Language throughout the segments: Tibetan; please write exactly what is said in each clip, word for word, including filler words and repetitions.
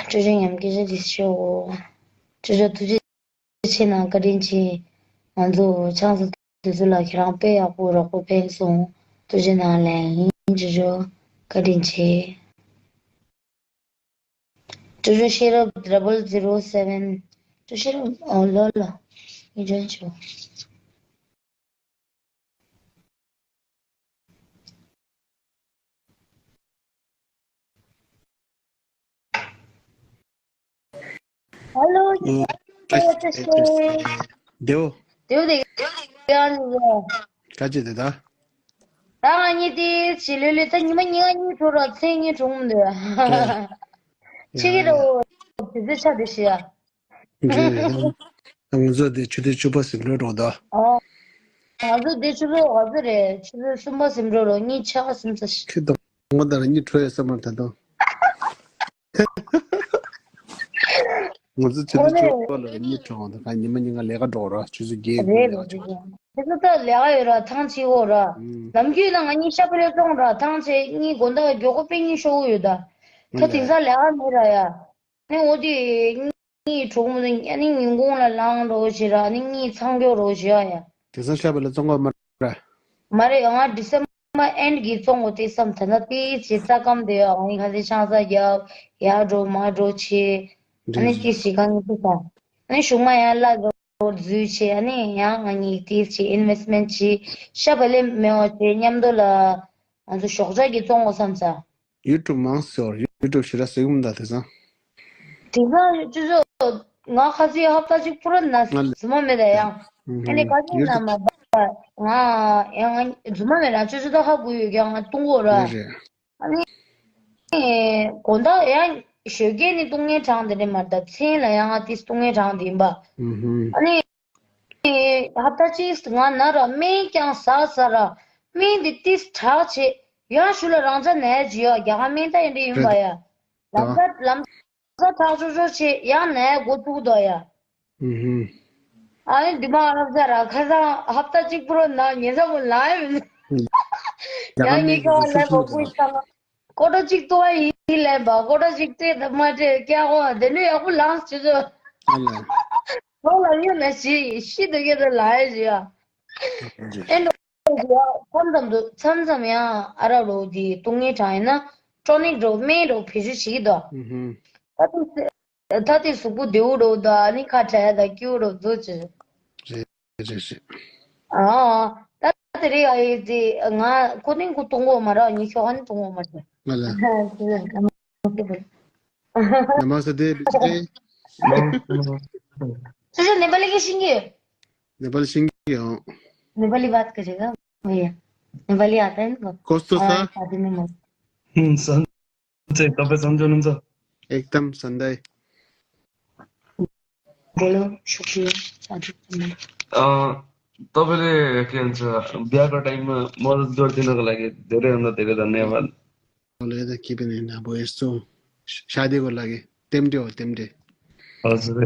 ཀྲུའུ་ཞི་ཉམས་སྐད་ཆ་དེ་ཤོད་འོ། ཀྲུའུ་ཞི་ཐུགས་རྗེ་ཆེ་གནང་བཀའ་དྲིན་ཆེ། ང་ཚོ་ཆང་ས་དེ་ཚོ་ལ་ཁྱེད་རང་དཔེ་ཡག་པོ་རོགས་པ་ཕན་སོང་། ཐུགས་རྗེ་གནང་ལན་ཡིན་ཀྲུའུ་ཞི་བཀའ་དྲིན་ཆེ། ཀྲུའུ་ཞི་ཤེས་རབ་double zero seven། ཀྲུའུ་ཤེས་རབ་ཨོ་ལོ་ལོ། ངས་འཇོན་ཆོག Hello། ཨུ། བཀྲ་ཤིས་བདེ་ལེགས། བདེའོ། བདེའོ་བདེ། ཡང་ཡོ། ག་ཅི་དེ་ད། ད་ང་གཉིས་དེ་བྱི་ལོ་ལོ་ད་ཉི་མ་གཉིས་ཀ་གཉིས་གྲོངས་ར་མཚན་གཉིས་གྲོངས་མི་འདུག་ཆེ་གི་རོ། དེ་ཚོ་ཆ་དེ་ཤི་ཡ། ང་ཚོ་དེ་ཆུ་ཚོད་བཅུ་པ་ཟིན་འགྲོ་འགྲོ་ད། ཨོ། ང་ཚོ་དེ་ཆུ་ཚོད་ག་ཚོད་རེད། ཆུ་ཚོད་གསུམ་པ་ཟིན་འགྲོ་རོ། གཉིས་ཆ་ག་ཟིན་ཚ་ཤི། ཁྱི་དང་ང་དང་གཉིས་གྲོངས་ཡོད་ས་མ་རེད་ད་དུང་། ང་ཚོ་ཆུ་ཚོད་བཅུ་པ་ལ་གཉིས་གྲོངས་ད་ག་ཉི་མ་གཉིས་ཀ་ལས་ཀ་འགྲོ་ར་ཆུ་ཚོད་བརྒྱད་རེད་ལས་ཀ་རེད་འགྲོ། ཆུ་ཚོད་ད་ལས་ཀ་ཡོད་ར་ཐང་ཆད་འོ་ར། ཨུམ། ལམ་རྒྱུད་ན་ང་གཉིས་ཤ་བ་ལས་བཙོང་ར་ཐང་ཆད་གཉིས་དགོང་དག་མགྱོགས་པོ་དཔེ་གཉིས་ཤོག་གི་ཡོད་ད། ད་དེང་སང་ལས་ཀ་མེད་ར་ཡ། ནི་འོ་དེ། གཉིད་གྲོགས་མོ་ནི་ཉིན་གུང་ལ་ལངས་འགྲོ་བྱེད་ར་ནི་གཉིད་ཚང་འགྱོ་རོགས་བྱེད་ཨ་ཡ། དེང་སང་ཤ་བ་ལ་བཙོང་ག་མ་ར། མ་རེད་ང་December end གི་བཙོང་གོ་དེ་བསམ་ད་ན་དེ་ཚེ་རྩ་སྐམ་དེ་ཡ་ང་ཡི་ཁ་ཚེ་ཆང་ས་རྒྱབ་ཡར་འགྲོ་མར་འགྲོ་བྱེད། ཨ་ནི་དེ་ཚེ་གང་ཡིན་དེ་ས། ཨ་ནི་གཞུག་མ་ཡང་བླ་རོགས་འཛུལ་བྱེད་ཨ་ནི་ཡང་ང་གཉིས་དེ་ཚེ་investment བྱེད་ཤ་བ་ལས་མེད་བ་བྱེད་མཉམ་དུ་ལ། ང་ཚོ་ཞོགས་ཇ་གི་བཙོང་གོ་བསམ་ས། YouTube མང་སེ་བར་YouTube ཞེ་དྲག་ཟེར་གི་མི་འདུག་དེང་སང་། དེང་སང་ཅོ་ཅོ། ང་ཁ་སང་ཧབ་ཏ་གཅིག་པུ་ར་ན་ང་ལ་རྫུན་མ་མེད་ད་ཡང་། ཨ་ནི་ཁ་སང་ན་མ་པ་ང་ཡང་ང་རྫུན་མ་མེད་ན་ཅོ་ཅོ་ད་ཧ་གོ་ཡོད་ཀྱང་ང་ཏུང་གོ་ར། རེད་རེད། ཨ་ནི་དགོང་དག་ཡང་ཞོགས་ཀས་ནི་ཏུང་ངེ་གྲང་དེ་རེད་མ་ད་མཚན་ལ་ཡང་ང་ཏིས་ཏུང་ངེ་གྲང་དེ་ཡིན་པ། ཨ་ནི། ཧབ་ཏ་གཅིག་ང་ན་ར་སྨན་ཀྱང་ཟ་ཟ་ར། སྨན་འདི་ཏིས་དྲག་བྱེད། ཡང་ཞུ་ལ་རང་ཅག་ནད་ཅི་ཡོད་རྒྱ་གར་སྨན་ད་ཡིན་འདྲི་ཡིན་པ་ཡ། ལམ་ས་ལམ་ས་དྲག་ཅོ་ཅོ་བྱེད་ཡང་ནད་འགོ་ཚུགས་དོ་ཡ། ཨ་ནི་འདི་མ་རབ་ཟ་ར་ཁ་སང་ཧབ་ཏ་གཅིག་པུ་རོ་ན་ཉེ་ས་མོ་ལ་ཡ་མིན། ཡང་ངེད་ཀ་བ་ལ་གོ་ཀུ་ཤ་ང་། ཀོ་ཏོ་གཅིག་ཏོ་ཡིན་ལེན་པ་ཀོ་ཏོ་གཅིག་སྤྲད་དང་མ་སྤྲད་ཀྱག་འོ་དེ་ནི་ཡག་པོ་ལངས་བྱེད་ཚོ། ཨ་ལ། ལོ་ལ་ཡོད་ན་ཞི་ཞི་དུ་ཡོད་དུ་ལ་ཡ་ཞི་ཡ། ཨེ་འགྲོ་ཡ་མཚམས་མཚམས་དུ་མཚམས་མཚམས་ཡང་ཨ་ར་རོ་དེ་ཏུང་ངེ་གྲང་ཡིན་ན་ཀྲོ་ནིག་འགྲོ་སྨན་འགྲོ་བེད་སྤྱོད་བྱེད་ཀྱི་འདུག་ད་དུང་སེ། ད་དེ་གཟུགས་པོ་བདེ་བོ་འགྲོ་ད་ནི་ཁ་བྲལ་ད་སྐྱིད་པོ་འགྲོ་འདུག་ཅེས། རེད་རེད་རེད། ཨ། ད་དེ་རེད་ཨ་ཡེ་དེ་ང་ཁོ་ནི་ཁོ་གཏོང་གོ་མ་ར་ཉི་ཤོག་ཨ་ནི་གཏོང་གོ་མ་ར། ང་ལ། नमस्ते बेटे। तुझे नेपाली के सिंगे नेपाली सिंगे हो। नेपाली बात करेगा भैया। नेपाली आता है इनको। कस्तो छ? शादी में मत। सन्चै तपाईँ सन्चै हुनुहुन्छ? एकदम सन्चै। बोलो। शुक्रिया। शादी करने। अ, तपाईँले के भन्छ, बिहाको टाइममा मद्दत गरिदिनको लागि धेरैभन्दा धेरै धन्यवाद। बोलो, यता के पनि होइन, अब यस्तो शादीको लागि टेम्टे हो, टेम्टे। हजुर।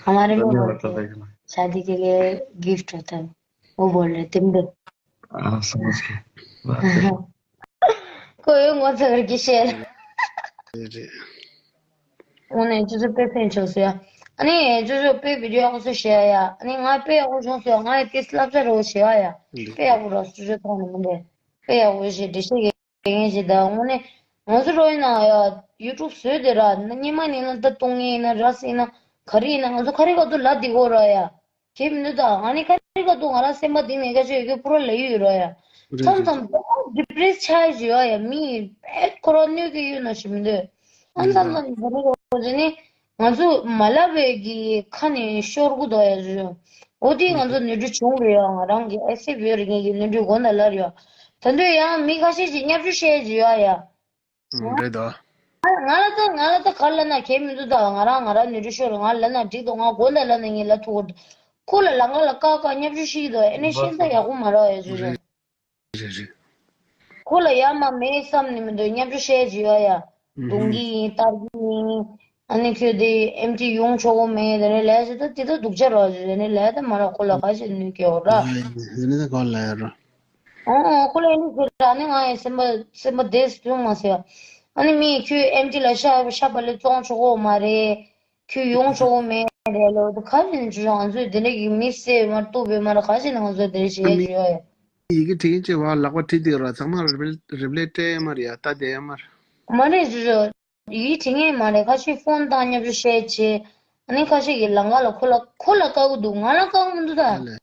हमारे में धन्यवाद बोलते हैं, तपाईँको। शादी के लिए गिफ्ट होता है। वो बोल रहे थे, मेरे। हाँ, समझ गया। बात है। कोई और मत अगर किसी है। अरे। उन्हें जो जो पे फेंचो से। अनि जो जो पे भिडियो आएको छ सेयर या। अनि ང་དཔེ་ཡག་པོ་བྱུང་སོང་། ང་དེ་བསླབ་བྱ་རོ་བྱེད་ཨ་ཡ། དཔེ་ཡག་པོ་རོ་སུ་ཇོ་ཐོང་ནི་མི་འདུག་དཔེ་ཡག་པོ་བྱེད་འདི་ཤེས་ཀྱི་ངེས་ཤེས་ད་དངོས་གནས་ང་ཚོ་རོ་ཡིན་ན་ཡ་ཡུ་ཊུབ་བཟོས་དེ་ར་སྙེ་མ་ནི་ན་ད་གཏོང་ངེས་ཡིན་ན་ར་སེ་ཡིན་ན་ག་རེ་ཡིན་ན་ང་ཚོ་ག་རེ་ག་དུ་ལ་འདི་གོ་ར་ཡ། དེ་མི་འདུག་ད་ང་ནི་ཁ་རི་ཁ་ཐུག་ང་རང་སེམས་པ་གཏིང་ནས་སྐད་ཆ་ཡོད་རྒྱུ་ཕུ་ར་ལ་ཡོད་རོ་ཡ། རེད་མཚམས་མཚམས་རེད། ཌི་པི་རེ་སི་ཆགས་ཡོད་ཡ་མི་ཨེ་ཁོ་རང་གནོད་ཀྱི་ཡོད་ན་ཞིག་མི་འདུག་ཨ་མཚམས་མཚམས་རེད་ད། རེད་རེད་ནི་ང་ཚོ་མ་ལབ་པའི་གི་ཁ་ནས་ཤོར་གི་འདུག་ཡ་ཟེར། འོ་དེ་ང་ཚོ་ནོར་འཁྲུལ་བྱུང་རེད་ཡ། ང་རང་གི་ཨེ་སེབ་ཡོད་རེད་ངེད་ཀྱི་ནོར་འཁྲུལ་དགོངས་དག་ལ་རེད་ཡ། ད་དུང་ཡང་མི་ཁ་ཤས་ཤིག་བརྙས་བཅོས་བཤད་ཀྱི་ཡོད་ཡ། ཨང་། རེད་དོ། ང་ལ་ད་ང་ལ་ད་ག་ལ་ན་གལ་མི་འདུག་ད་ང་རང་ང་རང་ནུས་ཤོར་ང་ལ་ན་འགྲིག་དོ། ང་དགོངས་དག་ལ་ན་ངས་ལ་ཐུག་ང་ལ་ལ་ང་ལ་ཀ་ཀ་བརྙས་བཅོས་ཤིག་དོ་ཨེ་ནས་ཤེས་ད་ཡག་པོ་མ་ར་ཡ་ཟུ་རེད། རེད་རེད། ཁོ་ལ་ཡ་མ་མེད་བསམ་ནི་མི་འདུག་བརྙས་བཅོས་བཤད་ཀྱི་ཡོད་ཡ། རྡུང་གི་ཡིན་ལྟར་གི་ཡིན། ཨ་ནི་ཁྱོད་དེ་ཨེམ་ཆི་ཡོང་ཆོག་གོ་མེད་དེ་ནས་ལས་ཟེར་ད་དེ་ད་སྡུག་ཅག་ར་ཟེར་ནས་ལས་ད་མ་ར་ཁོ་ལ་ག་ཞིག་ནུས་ཀྱི་འོ་ར། ཡིན་ནི་ད་གོ་ལ་ཡ་ར། ཨོ་ཨོ་ཁོ་ལ་ཡིན་ནི་ཟེར་ར་ནི་ང་ཡི་སེམས་པ་སེམས་པ་བདེ་སུ་མ་ཟེར། ཨ་ནི་མིས་ཁྱོད་ཨེམ་ཆི་ལ་ཤ་ཤ་བག་ལེབ་བཙོང་ཆོག་གོ་མ་རེད། ཁྱོད་ཡོང་ཆོག་གོ་མེད་རེད་ལོ། ད་ག་རེ་ནས་ང་ཚོས་དེ་འདྲ་གི་མི་བསད་མ་གཏུབ་པའི་མ་རེད། ག་རེ་ནས་ང་ཚོས་དེ་འདྲ་བྱེད་ཀྱི་ཡོད། ཡི་གེ་བྲིས་ཀྱི་བ་ལག་པ་བྲིས་དེ་ར་ཚང་མ་རེབ་ལེ་རེབ་ལེ་སྤྲད་ཡ་མ་རེད་ཡ། ལྟ་བསྡད་ཡ་མ་རེད། མ་རེད་ཅོ་ཅོ། ཡི་གེ་བྲིས་ངེས་མ་རེད། ཁ་ཤས་ཕོན་དང་མཉམ་དུ་བཤད་བྱས། ཨ་ནི་ཁ་ཤས་ཀྱིས་ལམ་ཁ་ལ་ཁོ་ལ་ཁོ་ལ་བཀག་གི་འདུག་ང་ལ་བཀག་གི་མི་འདུག་ད། ཨ་ལས།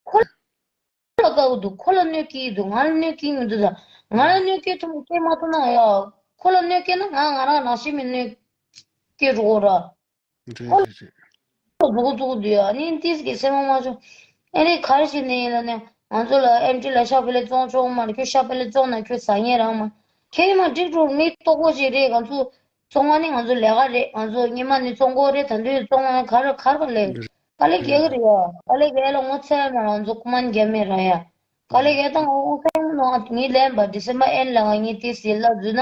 ཁོ་ལ་བཀག་འདུག་ཁོ་ལ་གནོད་སྐྱེལ་འདུག་ང་ལ་གནོད་སྐྱེལ་མི་འདུག་ད། ང་ལ་གནོད་སྐྱེལ་ཐུབ་སྐྱེལ་མ་ཐུབ་ན་ཡ། ཁོ་ལ་གནོད་སྐྱེལ་ན་ང་ང་རང་ནང་བཞིན་མི་གནོད་སྐྱེལ་འགྲོ་གོ་ར། རེད་ཁོ་རེད་རེད། ལ་འདུག་འདུག་འདུག་ཡ་ནི་ཏིས་ཀྱི་སེམས་མ་མ་བྱུང་། ཨེ་རེད་ག་རེ་བྱས་ནས་ཡིན་ལ་ནི་ང་ཚོ་ལ་ཨེམ་ཆི་ལ་ཤ་བག་ལེབ་བཙོང་ཆོག་མ་རེད། ཁྱོད་ཤ་བག་ལེབ་བཙོང་ན་ཁྱོད་ཟ་ཉེ་རང་མ། ཁྱེད་མ་འགྲིག་འགྲོ་མི་ལྟོ་གོ་ཞིག་རེད། ང་ཚོ་བཙོང་བ་ནི་ང་ཚོ་ལས་ཀ་རེད། ང་ཚོ་སྔོན་མ་ནས་བཙོང་གོ་རེད། ད་དུང་བཙོང་བ་ག་རེ་ག་རེ་ག་ལས། དཀའ་ལས་རྒྱག་གི་རེད་ཡ། དཀའ་ལས་རྒྱག་ལ་ངོ་ཚ་ཡ་མ་རང་ཚོ་ཁུ་མན་རྒྱ་མེད་ར་ཡ། དཀའ་ལས་རྒྱག་སྟངས་ངོ་ཚ་ཡ་མ་ངའི་ལན་པ་ཌི་སེམ་བར་ཨེན་ལ་ང་ངའི་ཏི་སི་ལ་འཛུལ་ན།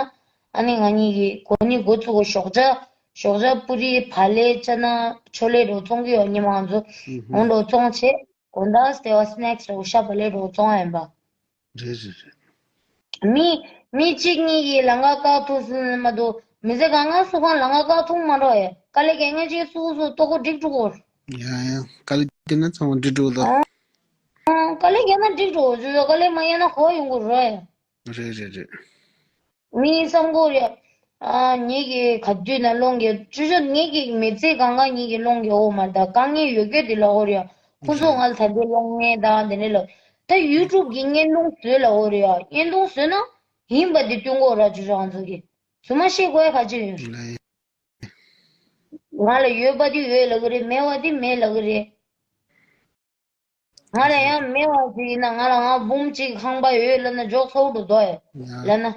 ཨ་ནི་ང་གཉིས་ཀྱི་གོ་ནི་འགོ་ཚུགས་གོ་ཞོགས་ཇ། ཞོགས་ཇ་པུ་རི་བག་ལེབ་ཅ་ན་ཆོ་ལེ་རོ་བཙོང་གི་ཡོད་ཉི་མ་ང་ཚོ། ཧུམ་ཧུམ། འོང་རོ་བཙོང་བྱེད། དགོང་དག་སྟེ་བ་སི་ནེག་སི་རོ་ཤ་བག་ལེབ་རོ་བཙོང་ཡ་ཡིན་པ། རེད་རེད་རེད། མི་མི་གཅིག་གཉིས་ཀྱིས་ལམ་ཁ་བཀག་ཐུབ་སྲིད་མ་གཏོགས་མི་ཚེ་གང་ག་སུ་གང་ལམ་ཁ་བཀག་ཐུབ་མ་འགྲོ་ཡ། དཀའ་ལས་རྒྱག་མཁན་ཅིག་སུ་སུ་ལྟོ་གོ་འགྲིག་འགྲོ་གོ། ཡ་ཡ་དཀའ་ལས་རྒྱག་ན་ཚང་མ་འགྲིག་འགྲོ་ལ། ཨང་། དཀའ་ལས་རྒྱག་ན་འགྲིག་འགྲོ་ཅོ་ཅོ། དཀའ་ལས་མ་རྒྱག་ན་གོ་ཡོང་གི་རེད། རེད་རེད་རེད། མི་བསམ་གོ་རེད། ཨ་ངེད་ཀྱི་ག་དུས་ན་སློང་གི་ཅོ་ཅོ་ངེད་ཀྱི་མི་ཚེ་གང་ག་ངེད་ཀྱི་སློང་གི་འོ་མ་ད་དཀའ་ངལ་ཡོད་སྐད་དེ་ལ་འོ་རེད། ཁོ་ཚོ་ང་ལ་ད་དེ་སློང་ངེས་དང་དེ་འདྲ་ལ། ད་ཡུ་ཊུབ་ཀྱི་བརྙན་ཐུང་བཟོས་ལ་འོ་རེད། ཡ་བརྙན་ཐུང་བཟོས་ན་ཡིན་པ་དེ་སྟོན་གོ་ར་ཅོ་ཅོ་ང་ཚོ་གི། བཟོ་མ་ཤེས་དགོས་ཡ་ག་ཅི་ཡོད། ང་ལ་ཡོད་པ་དེ་ཡོད་ལབ་གི་རེད། མེད་པ་དེ་མེད་ལབ་གི་རེད། ང་ལ་ཡང་མེད་པ་ཞིག་ཡིན་ན་ང་ལ་ང་འབུམ་གཅིག་ཁང་པ་ཡོད་ལབ་ན་འཇོག་ཚོགས་འགྲོ་དོ་ཡ། ཡ། ལབ་ན།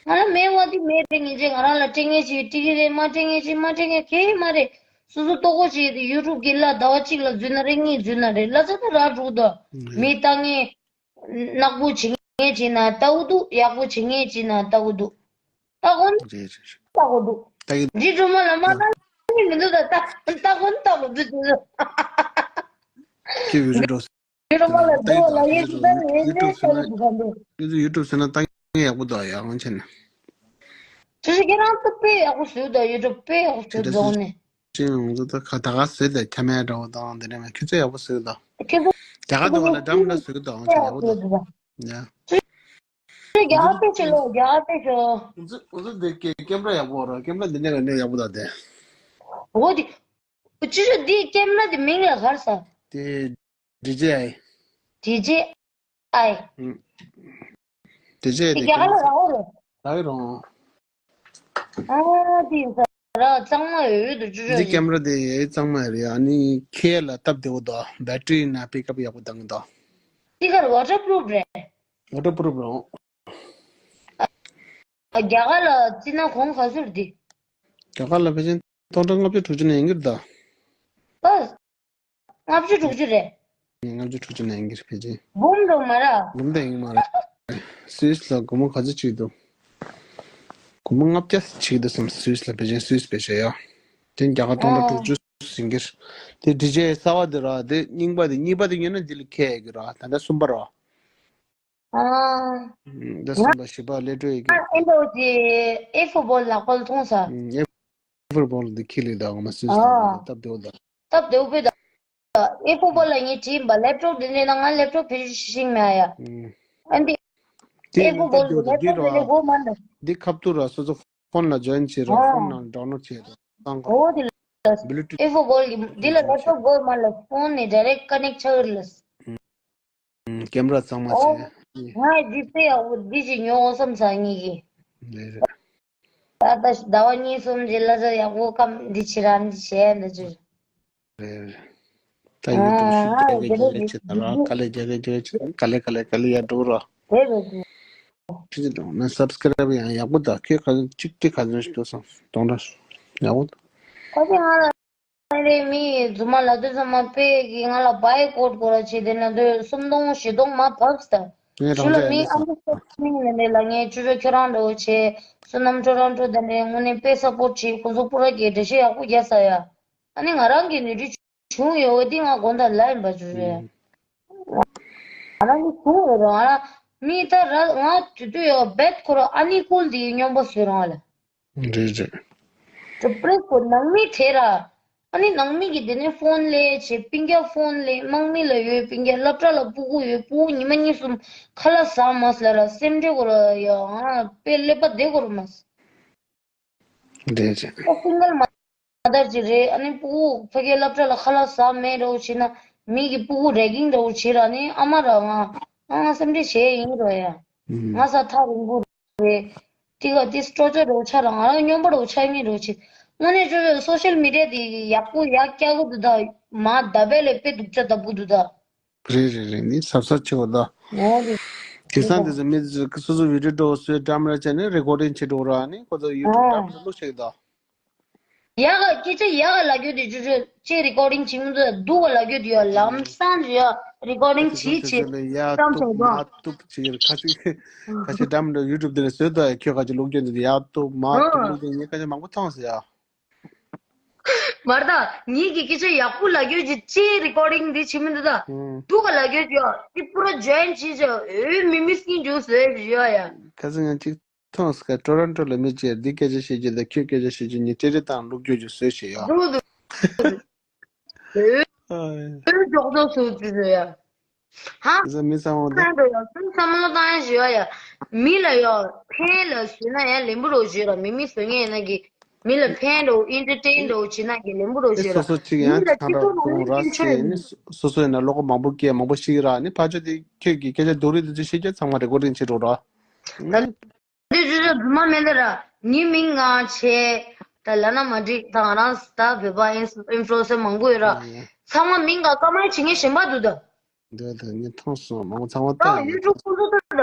ང་ལ་མེད་པ་དེ་མེད་རེད། ངེད་ཅག་ང་རང་ལ་སྤྲད་མཁན་ཞིག་སྤྲད་ཀྱི་རེད། མ་སྤྲད་མཁན་ཞིག་མ་སྤྲད་མཁན་གལ་མ་རེད། སོ་སོ་ལྟོ་གོ་ཞིག་དེ་ཡུ་ཊུབ་ཀྱི་གླ་ཟླ་བ་གཅིག་ལ་འཛུལ་ན་རེད། གཉིས་འཛུལ་ན་རེད། གླ་ཆ་ད་རག་འགྲོ་དོ། ཡ། མི་ལྟ་མཁན། ནག་པོ་བྱེད་མཁན་བྱེད་ན་ལྟ་བུ་འདུག་ཡག་པོ་བྱེད་མཁན་བྱེད་ན་ལྟ་བུ་འདུག་ལྟ་གོ་ནི་རེད་རེད་རེད། ལྟ་གོ་འདུག་ལྟ་གི་འདི་སྒྲོལ་མ་ལ་མ་ལྟ་གི་མི་འདུག་ད་ལྟ་ལྟ་གོ་ནི་ལྟ་གོ་འདུག་འདུག་ཁྱེད་བི་རུ་འགྲོ་སྒྲོལ་མ་ལ་ལྟ་གི་འདུག་ལ་ཡེ་ད་ཡེ་ཡུ་ཊུབ་ལྟ་ཟེར་ན་གི་འདུག་ག་འདུག་ཁྱེད་ཚོ་ཡུ་ཊུབ་ཟེར་ན་ལྟ་གི་ཡག་པོ་འདུག་ཡག་ངོ་ཆེ་ན། ཁྱེད་ཚོ་ཁྱེད་རང་ཚོ་དཔེ་ཡག་པོ་བཟོས་འདུག་ཡུ་ཊུབ་དཔེ་ཡག་པོ་བཟོས་འདུག་ནི། ཅིང་ང་ཚོ་ད་ག་ད་ག་བཟོས་ད་ཁ་མེད་འདྲ་བོ་དང་དེ་འདྲ་མེད། ཁྱེད་ཚོ་ཡག་པོ་བཟོས་ད། ཁྱེད་ཚོ་རྒྱ་གར་དུ་བ་ལ་འགྲམ་ལ་བཟོས་ད་ཡག་པོ་ད། ཡ། རྒྱ་གར་དཔེ་ཆེ་ལོ། རྒྱ་གར་དཔེ་ཆེ། ང་ཚོ་ང་ཚོ་འདི་ཀེ་ཀེམ་ར་ཡག་པོ་ར། ཀེམ་ར་འདི་ནས་ལ་ནས་ཡག་པོ་ད་དེ། འོ་དེ། ཅི་ཞིག་འདི་ཀེམ་ར་དེ་མིང་ལ་ག་རེ་ཟེར། དེ་ཌི་ཇེ་ཨའི། ཌི་ཇེ་ཨའི། ཨུམ། ཌི་ཇེ་ཨའི་དེ་དེ་རྒྱ་གར་ལ་རག་གོ་རེད། རག་གི་རུང་། ཨ་དེ་ཡིན་ས་ར་གཙང་མ་ཡོད་དུ་ཅུ་ཅུ་འདི་ཡིན། ཀེམ་ར་དེ་གཙང་མ་རེད། ཨ་ནི་ཁྱེད་ལ་སྟབས་བདེ་བོ་འདུག་བེ་ཊི་རི་ན་པིག་ཨབ་ཡག་པོ་བཏང་གི་འདུག་འདི་གར་ཝ་ཊར་པུ་རུབ་རེད། ཝ་ཊར་པུ་རུབ་རེད། རྒྱ་གར་ལ་བརྩིས་ན་གོང་ག་ཚོད་རེད་འདི། རྒྱ་གར་ལ་ཕལ་ཆེར་སྟོང་ཕྲག་ལྔ་བཅུ་དྲུག་ཅུ་ནས་ཡིན་གྱི་རེད་ད། ཨ། ལྔ་བཅུ་དྲུག་ཅུ་རེད། ལྔ་བཅུ་དྲུག་ཅུ་ནས་ཡིན་གྱི་རེད་ཕལ་ཆེར། འབུམ་འགྲོ་མ་ར། འབུམ་དེ་ཡིན་མ་རེད། སུད་སི་ལ་སྒོར་མོ་ག་ཚོད་ཅིག་འདུག་སྒོར་མོ་ལྔ་བརྒྱ་ཅིག་འདུག་བསམ། སུད་སི་ལ་ཕལ་ཆེར་སུད་སི་པེ་ཤ་ཡ། དེ་རྒྱ་གར་སྟོང་ཕྲག་ཨ། དྲུག་ཅུ་ཟིན་གྱི་རེད། དེ་ཌི་ཇེ་གསར་བ་དེ་ར། དེ་རྙིང་པ་དེ་གཉིས་པ་དེ་ཉོས་ན་འདི་ལ་ཁེ་ཡོད་ཀྱི་ར། ད་ལྟ་གསུམ་པ་ར། ཨ། ད་གསུམ་པ་བཞི་པ་ལས་འགྲོ་ཡི་གི། ཨ་ཨེ་འདྲ་བོ་ཅིག་ཨེ་ཕོར་བོལ་ལག་པ་ལ་མཐོང་ས། ཨེ་ཕོར་བོལ་འདི་ཁྱི་ལི་ད་འོ་མ་སུས་ཨ། སྟབས་བདེ་བོ་ད། སྟབས་བདེ་བོ་དཔེ་ད། ཨེ་ཕོར་བོལ་ལ་ངས་བྲིས་པ་ལེབ་ཊོབ་འདི་འདྲ་ན་ང་ལེབ་ཊོབ་བེད་སྤྱོད་ཤེས་མེད་ཡ། ཨ་འདི། དེ་ཨེ་ཕོར་བོལ་སྟབས་བདེ་བོ་ད་ལེབ་ཊོབ་འདི་འདི་ར། གོ་མ་འདུག་འདི་ཁ་ཐུག་ར་སོ་སོ་ཕོན་ལ་ཇོ་ཡིན་བྱེད་ར། ཨ། ཕོན་ནང་ཌའུན་ལོཌ་བྱེད་ར། གསང་གོ། འོ་དེ་ལ། བི་ལུ་ཊུཐ་ཨེ་ཕོར་བོལ་གི་འདི་ལ་ལེབ་ཊོབ་གོ་མ་ལ་ཕོན་ནས་ཌའི་རེག་ཀ་ནེག་ཆགས་ལ། ཀེམ་ར་གཙང་མ་ཨོ། བྱས། ང་འདི་དཔེ་ཡག་པོ་འདི་ཅིག་ཉོ་བསམ་ས་ངེད་ཀྱིས། ལས་རེད། ད་ལྟ་ཟླ་བ་གཉིས་གསུམ་གྱི་གླ་ཆ་ཡག་པོ་སྐམ་འདི་བྱེད་ར་འདི་བྱས་འདི་ཅིག་རེད་རེད། ད་ཡུ་ཊུབ་ཨ་ཤུགས་རྒྱག་གི་རྒྱག་གི་བྱེད་ད་ར། དཀའ་ལས་རྒྱག་གི་རྒྱག་གི་བྱེད། དཀའ་ལས་དཀའ་ལས་དཀའ་ལས་ཡར་འགྲོ་ར། རེད་རེད་རེད། ཁྱེད་ཀྱི་འགྲོ་ན་སབ་སི་ཀ་རེབ་ཡང་ཡག་པོ་ད། ཁྱེད་ག་ཚོད་གཅིག་གཅིག་ག་ཚོད་ཞིག་འགྲོ་སོང་། གཏོང་ར་ཡག་པོ་ད། ཁོ་ཚོས་ང་ལ་རེད། མི་རྫུན་མ་ལབ་དུས་ཙམ་པ་དཔེ་གི་ང་ལ་བྷའི་ཀོཊ་དགོས་ར་བྱས། དེ་ན་དུས་སུམ་སྟོང་བཞི་སྟོང་མར་བབས་ད། ངས་ཞུ་རང་ལ་ཅག་མི་ཡིན་ཨ་མི་སོ་སི་ནིང་ལ་ནས་ལ་ངས་ཅུ་ཅོ་ཁྱོད་རང་འདྲ་བོ་བྱས། བསོད་ནམས་ཁྲོ་རང་ཁྲོ་དེ་འདྲའི་དངོས་གནས་དཔེ་སབ་པོརཊ་བྱས། ཁོ་ཚོ་པུ་ར་གི་འགྲེལ་བཤད་ཡག་པོ་རྒྱག་ས་ཡ། ཨ་ནི་ང་རང་གི་ནུས་འབྲུ་བྱུང་ཡོད་འོ་དེ་ང་དགོངས་དག་ལ་ཡིན་པ་ཅུ་ཅོ་ཡ། ང་རང་གི་བྱུང་ཡོད་རེད། ང་རང་ མི་ད་ར་ང་དུས་དུས་ཡོད་བེད་ཁོ་ར་ཨ་ནི་ཀུལ་དེ་ཡི་སྨྱོན་པ་བཟོས་རང་ལ། རེད་རེད། ད་པྲེས་ཁོ་ནང་མི་དེ་ར། ཨ་ནི་ནང་མི་གི་དེ་ནས་ཕོན་ལས་བྱེད་སྤུན་ཀྱག་ཕོན་ལས་དམག་མི་ལ་ཡོད་སྤུན་ཀྱག་སློབ་གྲྭ་ལ་སྤུ་གུ་ཡོད་སྤུ་གུ་ཉི་མ་གཉིས་གསུམ་ཁ་ལག་ཟ་མ་ཟ་ལ་ར་སེམས་ཁྲལ་ཁོ་ར་ཡ་ང་དཔེ་ཀླད་པ་བདེ་ཁོ་ར་མ་ཟ། རེད་རེད། ཨ་སིང་གལ་མ་དར་གྱི་རེད། ཨ་ནི་སྤུ་གུ་ཕ་གིའི་སློབ་གྲྭ་ལ་ཁ་ལག་ཟ་མེད་འདྲ་བོ་བྱས་ན་མི་གི་སྤུ་གུ་རེ་གིང་འདྲ་བོ་བྱས་ར་ནི་ཨ་མ་ར་ང་ཨ་ང་སེམས་ཁྲལ་བྱས་ཡིན་རོ་ཡ། ང་ས་ཐག་རིང་པོ་རེད། ཏི་ག་ཏི་སྤྲོ་ཆ་འདྲ་བོ་ཆགས་ར་ང་རང་སྨྱོན་པ་འདྲ་བོ་ཆགས་ངེས་འདྲ་བོ་བྱས། དངོས་གནས་ཅོ་ཅོ་སོ་ཤལ་མི་ཌི་ཡ་དེ་ཡག་པོ་ཡག་སྐྱག་གི་འདུག་ད་མ་ད་བས་ལས་དཔེ་སྡུག་ཅག་ལྟ་བུ་འདུག་ད། རེད་རེད་རེད། ནི་གཟབ་གཟབ་བྱེད་དགོས་ད། ཨོ་རེད། དེང་སང་དེ་ཚོ་མི་ཚོ་སོ་སོ་བི་ཌིའོ་འདྲ་བོ་བཟོས་འགྲམ་ར་བྱས་ནས་རེ་ཀོར་ཌིང་བྱེད་འགྲོ་ར་ནི་ཁོ་ཚོ་ཡུ་ཊུབ་འགྲམ་དུ་བླུགས་བྱེད་ད། ཡག་ག་སྐད་ཆ་ཡག་ག་ལབ་རྒྱུ་དེ་ཅོ་ཅོ་ཅེ་རེ་ཀོར་ཌིང་བྱེད་མི་འདུག་སྡུག་ག་ལབ་རྒྱུ་དེ་ཡོད་ལམ་སང་ཅིག་ཡ་རེ་ཀོར་ཌིང་བྱེད་བྱེད་ཡ་བཏང་བཏུབ་བྱེད་མ་དོ། བཏུབ་བྱེད་ཁ་ཅིག་ཁ་ཅིག་འགྲམ་འདྲ་ཡུ་ཊུབ་དེ་ནས་བཟོས་ད་ཁྱོད་ཁ་ཅིག་བླུགས་རྒྱུ་འདི་ཡག་བཏུབ་མ་བཏུབ་བླུགས་རྒྱུ་ངས་ཁ་ཅིག་མང་པོ་མཐོང་ཟེར་ཡ། མར་ད་ངེད་ཀྱི་སྐད་ཆ་ཡག་པོ་ལབ་རྒྱུ་ཅིག་ཅེ་རེ་ཀོར་ཌིང་འདི་བྱེད་མི་འདུག་ད། ཨང་། སྡུག་ག་ལབ་རྒྱུ་ཅིག་ཡོད་ཅིག་པུ་ར་ཇོ་ཡིན་བྱེད་ཅིག་འོས་མི་མི་སྐྱིན་འཇུག་ཟེར་ཞུ་ཡ་ཡ། ཁ་སང་ང་ཅིག་མཐོང་སྐད་ཊོ་རོན་ཊོ་ལ་མི་ཅིག་འདི་སྐད་ཆ་བཤད་རྒྱུ་དང་ཁྱོད་སྐད་ཆ་བཤད་རྒྱུ་གཉིས་ཏྲེ་ཏྲེ་དང་བླུགས་རྒྱུ་ཅིག་བཟོས་ཤིག་ཡ། འདུག་འདུག་འདུག་ཨ་ཨོ་འོས་འཇོག་ཚོགས་སུ་ཅིག་ཟེར་ཡ། ཧ། ཁ་སང་མི་ཚང་མ་ད། ཧ་འགྲོ་ཡ་སུ་བསམ་བློ་བཏང་ཡ་ཞུ་ཡ་ཡ། མི་ལ་ཡ་ཕན་ལ་ཟོས་ན་ཡ་ལེན་པོ་རོ་ཞུ་ར་མི་མི་ཟོས་ངེས་ཡིན་ན་གི་མི་ལ་ཕན་འགྲོ་ཨིན་ཊར་ཊེན་འགྲོ་བྱེད་ན་གི་ལེན་པོ་རོ་ཨེ་ཞུ་ར། སོ་སོ་གཅིག་མི་ཡང་ལ་ཆང་སྤྱི་ར་ཚོགས་ལ་འགྲོ་ར་སྐྱོན་ཆ་ཟེར་ཡོད་ནི་མ། སོ་སོ་ཡིན་ན་བློ་ཁོག་མང་པོ་སྐྱེ་མང་པོ་ཤེས་ཀྱི་ར་ནི་ཕར་ཕྱོགས་དེ་ཁྱོད་ཀྱི་སྐད་ཆ་སྡུག་རུས་དེ་ཚོ་ཤེས་ཀྱི་ཚང་མ་རེ་ཀོར་ཌིང་བྱེད་འགྲོ་ར། ད་འདི་ཇུ་ཇུ་རྫུན་མ་མེད་ད་ར། ངའི་མིང་ང་བྱས། ད་ལབ་ན་མ་འགྲིག་ད་ང་རང་ད་བོད་པ་ཨིན་ཨིན་ཕུ་ལུ་ཨེན་སར་མང་པོ་ཡོད་ར། ཨ་ཡ། ཚང་མ་མིང་ང་ཀ་མ་བྱེད་མཁན་གཞན་པ་འདུག་ད། འདི་ད་ངས་མཐོང་སོང་མང་པོ་ཚང་མ་ད་ལྟ་ཡུ་ཊུབ་ཁོ་ཚོ་ད་ད།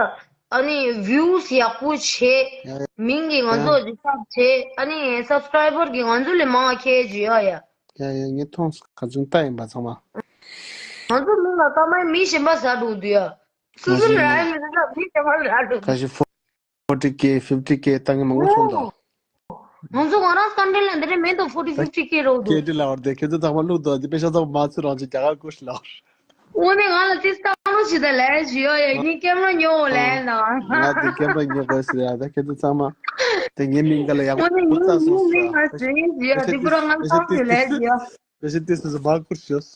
ཨ་ནི་ཝིའུ་སི་ཡག་པོ་བྱས། ཡ་ཡ། མིང་གི་ང་ཚོ་ཡ་རི་སར་ཆི་བྱས། ཨ་ནི་སབ་སི་ཀ་རའི་བར་གི་ང་ཚོ་ལས་མང་བ་ཁྱེར་ཅིག་ཡོད་ཡ། ཡ་ཡ་ངས་མཐོང་སོང་ཁ་ཚོན་ལྟ་ཡིན་པ་ཚང་མ། ང་ཚོ་མིང་ལ་ཀ་མ་མི་གཞན་པ་ཟ་འགྲོ་འདུག་ཡ། སུ་སུ་ལ་ཡ་མི་ཟ་མི་གཞན་པ་ཟ་འགྲོ་འདུག་ཁ་ཤས་ཕོ། ཕོར་ཊི་ཀེ་ཕིཕ་ཊི་ཀེ་བཏང་གི་མང་པོ་བྱུང་དོ། ང་ཚོ་ང་རང་སྐད་འདྲེན་ལ་འདི་འདྲ་མེད་དོ་ཕོར་ཊི་ཕིཕ་ཊི་ཀེ་རོ་དོ། ཀེ་འདྲེན་ལ་བར་དེ་ཁྱེད་ཚོ་ཚང་མ་བླུག་དོ་འདི་པེ་ཤ་ཚང་མ་ཚུར་རང་ཅིག་རྒྱ་གར་ཀུ་ཤི་ལ་བར། འོ་ནས་ང་ལ་ཅི་བཏང་རོགས་བྱེད་ད་ལས་ཞུ་ཡོ་ཡ་ངའི་ཀེམ་ར་ཉོ་འོ་ལས་ན། ང་དེ་ཀེམ་ར་ཉོ་དགོས་ཟེར་ཡ་ད་ཁྱེད་ཚོ་ཚང་མ། དེ་ངའི་མིང་ག་ལ་ཡག་པོ་བཙལ་སོང་ཟེར་ཡ། ང་ཟེར་ཡ་དེ་ཁོ་རང་ང་ལ་བཏང་ཞུ་ལས་ཞུ་ཡ། པེ་ཤ་ཏི་སི་སི་མ་ཀུར་ཤོས།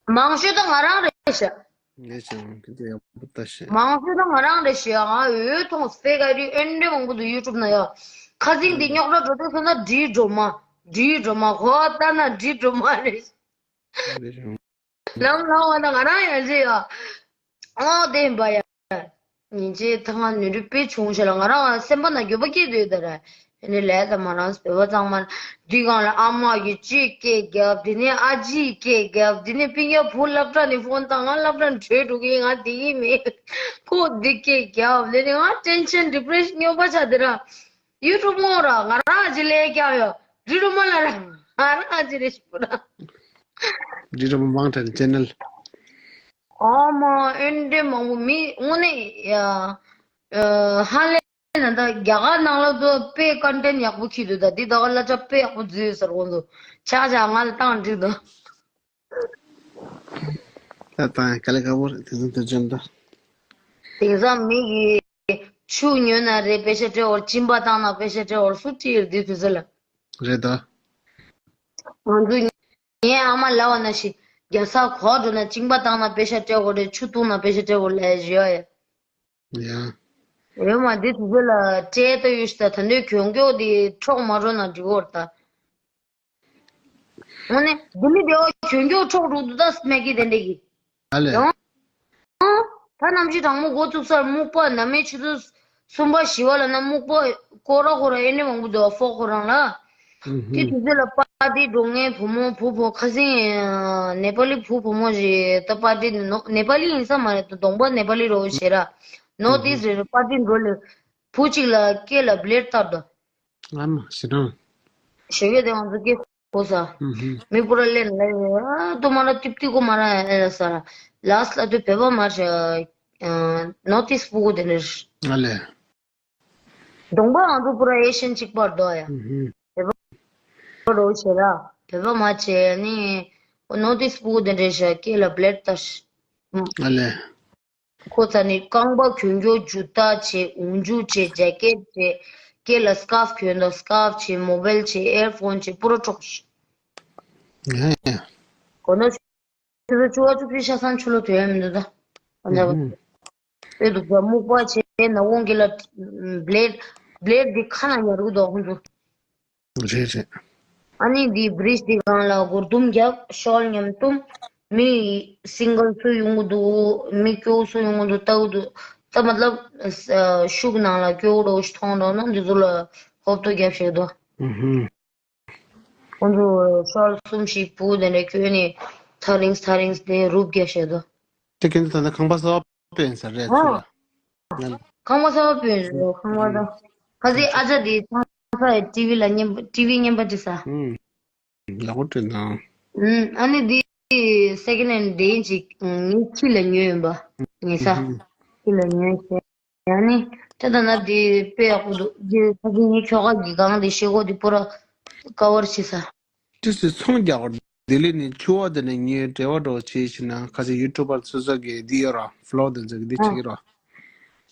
མང་ཤོས་ད་ང་རང་རེད་ཤག་ངས་ཀྱང་ཁྱེད་ཚོ་ཡག་པོ་ལྟ་ཤེས། མང་ཤོས་ད་ང་རང་རེད་ཤག་ང་འོས་མཐོང་སྤེ་ག་རི་ཨེ་འདྲ་མང་པོ་འདུག་ཡུ་ཊུབ་ན་ཡ། ཁ་སིང་འདི་རྙོག་དྲ་འགྲོ་དུས་སོང་ན་འབྲི་སྒྲོལ་མ། འབྲི་སྒྲོལ་མ་ཧོ་ལྟ་ན་འབྲི་སྒྲོལ་མ་རེད། ལམ་ལམ་བ་ད་ང་རང་ཡང་རྗེ་ཡ། ཨོ་དེ་ཡིན་པ་ཡ། ཉིན་རྗེས་ཐང་ང་ནུས་རུས་དཔེ་ཆུང་ཤ་ལ་ང་རང་སེམས་པ་ན་འགྱོད་པ་སྐྱེས་སྡོད་ད་ར། ཨེ་ནི་ལས་ད་མ་རང་བོད་པ་ཚང་མ་འདི་གང་ལ་ཨ་མ་གི་ཅིག་སྐད་རྒྱབ་དེ་ནས་ཨ་ཅིའི་སྐད་རྒྱབ་དེ་ནས་སྤུན་ཀྱག་བུ་སློབ་གྲྭ་ནས་ཕོན་བཏང་ང་སློབ་གྲྭ་ནས་བྲོས་འགྲོ་གི་ང་དེ་གི་མེད་ཁོ་འདི་སྐད་རྒྱབ་དེ་ནས་ང་ཊེན་ཤན་ཌི་པི་རེ་ཤན་སྨྱོན་པ་ཆགས་དེ་ར། ཡུ་ཊུབ་ངོ་ར་ང་རང་ཨ་ཅི་ལས་རྒྱབ་ཡོད་འབྲི་རུ་མ་ལ་ར་ང་རང་ཨ་ཅི་རེ་ཞིག་པོ་ར། འབྲི་རུ་མ་མང་དྲགས་ཅེ་ནལ། ཨ་མ་ཨེ་འདྲ་མང་པོ་མི་དངོས་གནས་ཡ། ཧ་ལས་ན་ད་རྒྱ་གར་ནང་ལ་དུ་དཔེ་ཀོན་ཊེན་ཡག་པོ་ཁྱེར་འདུག་ད་འདི་ད་ག་གླ་ཆ་དཔེ་ཡག་པོ་འཛུལ་ཡོད་ཟེར་དགོས་འདུག་ཆ་ཆ་ང་ལ་བཏང་འགྲིག་འདུག་ད་བཏང་ཡ་དཀའ་ལས་ཁག་པོ་རེད་དེ་ཚོ་དེ་བྱོན་ད། དེང་སང་མི་གིས་ཆུ་ཉོས་ན་རེད་པེ་ཤ་སྤྲད་འོར་གཅིན་པ་བཏང་ན་པེ་ཤ་སྤྲད་འོར་སུ་སྤྲད་ཡོད་འདི་དུས་ཚོད་ལ། རེད་ད། ང་ཚོ་ངའི་ཨ་མ་ལབ་པ་ན་ཞིག་རྒྱ་ས་གོ་འགྲོ་ན་གཅིན་པ་བཏང་ན་པེ་ཤ་སྤྲད་དགོས་རེད་ཆུ་བཏུང་ན་པེ་ཤ་སྤྲད་དགོས་ལབ་ཡ་ཞིག་ཡོད་ཡ། ཡ། ཡོད་མ་འདི་དུས་ཚོད་ལ་སྤྲད་ད་ཡོད་ཤི་ད་ད་འདོད་གྱོང་གྱོག་འདི་འཕྲོག་མ་འགྲོ་ན་འགྲིག་གོ་རེད་ད། འོ་ནི་འདི་མི་བདེ་བ་གྱོང་གྱོག་འཕྲོག་འགྲོ་འདུག་ད་སྨད་ཀྱི་དེ་འདྲ་གི། ཨ་ལས། ཡང་། ད་གནམ་གཤིས་གྲང་མོ་འགོ་བཙུགས་སར་སྨུག་པ་ནམ་མེད་ཆུ་ཚོད་གསུམ་པ་བཞི་པ་ལ་ན་སྨུག་པ་ཀོ་ར་ཀོ་ར་ཨེ་འདྲ་མང་པོ་འདུག་ཧྥོ་ཁོ་རང་ལ། ཨུ་དེ་ཧུ། དུས་ཚོད་ལ་པར་ཊི་འགྲོ་མཁན་བུ་མོ་བུ་ཕོ་ཁ་སང་ནེ་པ་ལི་བུ་བུ་མོ་ཞིག་ད་པར་ཊི་ནོ་ནེ་པ་ལི་ཡིན་ས་མ་རེད་ད་གདོང་པ་ནེ་པ་ལི་རོ་བྱེད་ར། ནོར་ཨུ་ཧུ། ཨིསཊ་རེད་པར་ཊི་འགྲོ་ལེ། བུ་གཅིག་ལ་སྐེ་ལ་བྷི་ལེཌ་བཏབ་འདུག་ཨ་མ་ཞེ་སྡང་། ཞོགས་ཀས་དེ་ང་ཚོ་སྐད་གོ་ས། ཧུམ་ཧུམ། མི་པུ་ར་ལེན་ལ་ཡོད་ཨ་ཏུ་མ་ར་ཏིབ་ཏི་གོ་མ་ར་ཨེ་ལ་ས་ར། ལཱས་ལ་ཏུ་བོད་པ་མ་ར་ནོར་ཏིས་སྤུ་གུ་དེ་ནས། ཨ་ལས། གདོང་པ་ང་ཚོ་པུ་ར་ཨེ་ཤན་གཅིག་པར་འདུག་ཡ། ཧུམ་ཧུམ། བོད་པ་རོ་བྱེད་ར། བོད་པ་མ་བྱེད་ནི། ནོར་ཏིས་སྤུ་གུ་དེ་འདྲས་ཤ་སྐད་ལ་བྷི་ལེཌ་ལྟ་ཤ། ཨ་ལས། ཁོ་ཚ་ནི་རྐང་པ་གྱོན་རྒྱུ་ཇུ་ཏ་བྱས། འོག་འཇུག་བྱས། ཇེ་ཀེད་བྱས། སྐེ་ལ་སི་ཀར་ཕི་གྱོན་དོ། སི་ཀར་ཕི་བྱས། མོ་བལ་བྱས། ཨེར་ཕོན་བྱས། པུ་ར་གྲོགས་ཤིག་ཡ་ཡ། གོ་ནོ་ཆུ་ཚོད་བཅུ་པ་བཅུ་གཅིག་ཤ་ཚང་ཆུ་ལོ་དོད་ཡ་མི་འདུག་ད། ཨ་ནི་ཨུ་ཧུམ། དཔེ་འདུག་ད། སྨུག་པ་བྱས། ན་བོང་གི་ལ་བླེད། བླེད་འདི་ཁ་ན་ཉར་གི་འདུག་ཁོང་ཚོ། རེད་རེད། ཨ་ནི་འདི་བྲིཇ་འདི་སྒང་ལ་སྒོར་དུམ་རྒྱབ། ཤོལ་མཉམ་གཏུམ། མི་སིང་གལ་སུ་ཡོང་གི་འདུག་མི་སྐྱོ་སུ་ཡོང་གི་འདུག་ལྟ་གི་འདུག་ད་མ་ལབ་ཤུགས་ནང་ལ་སྐྱོ་རོ་ཞིག་མཐོང་རོགས་ན་འདི་ཚོ་ལ་ཧོབ་ཏོ་རྒྱབ་བཤད་དོ། ཨུ་ཧུམ། ཁོང་ཚོ་ཤོལ་གསུམ་བཞི་བུ་དེ་འདྲ་སྐྱོ་ནི་ཐ་རིང་ཐ་རིང་དེ་རུབ་རྒྱབ་བཤད་དོ། དེ་ཁྱེད་ཚོ་ད་ལྟ་ཁང་པ་གསར་པ་སྤོས་ཡིན་ས་རེད་ཨ། ཚོད་ལ། ཁང་པ་གསར་པ་སྤོས་ཡིན་རེད་ཁང་པ་ད། ཁ་སི་ཨ་ཅག་དེ་ཚང་ས་ཡི་ཊི་ཝི་ལ་བརྙན་པ་ཊི་ཝི་བརྙན་པ་འབྲི་ས། ཨུམ། ལག་པ་བྲིས་ན། ཨུམ། ཨ་ནི་དེ་སེ་ཀེན་ཧེན་དེ་ཅིག་ངའི་ཁྱི་ལ་ཉོས་ཡིན་པ། ཉེ་ས། ཨུམ། ཁྱི་ལ་ཉོས་ཤེས། ཡང་ནི་ཁྱེད་ད་ན་དེ་དཔེ་ཡག་པོ་འདུག་དེ་ཁ་སི་ངའི་ཁྱོ་ག་གི་སྒང་དེ་ཤེལ་སྒོ་དེ་པུ་ར་ཀ་བར་བྱེད་ས། ཏི་སི་ཚོང་རྒྱག་པར་ལྡི་ལི་ནས་ཕྱུ་པ་དེ་ནས་ངའི་འབྲེལ་བ་འགྲོ་བྱེད་ཤེས་ན་ཁ་སི་ཡུ་ཊུབ་པར་ཚོ་ཚོ་གི་འདི་ཡོད་ར་ཕོ་ལོ་དེ་ཚོ་གི་འདི་ཨ། བྱེད་ཀྱི་ར།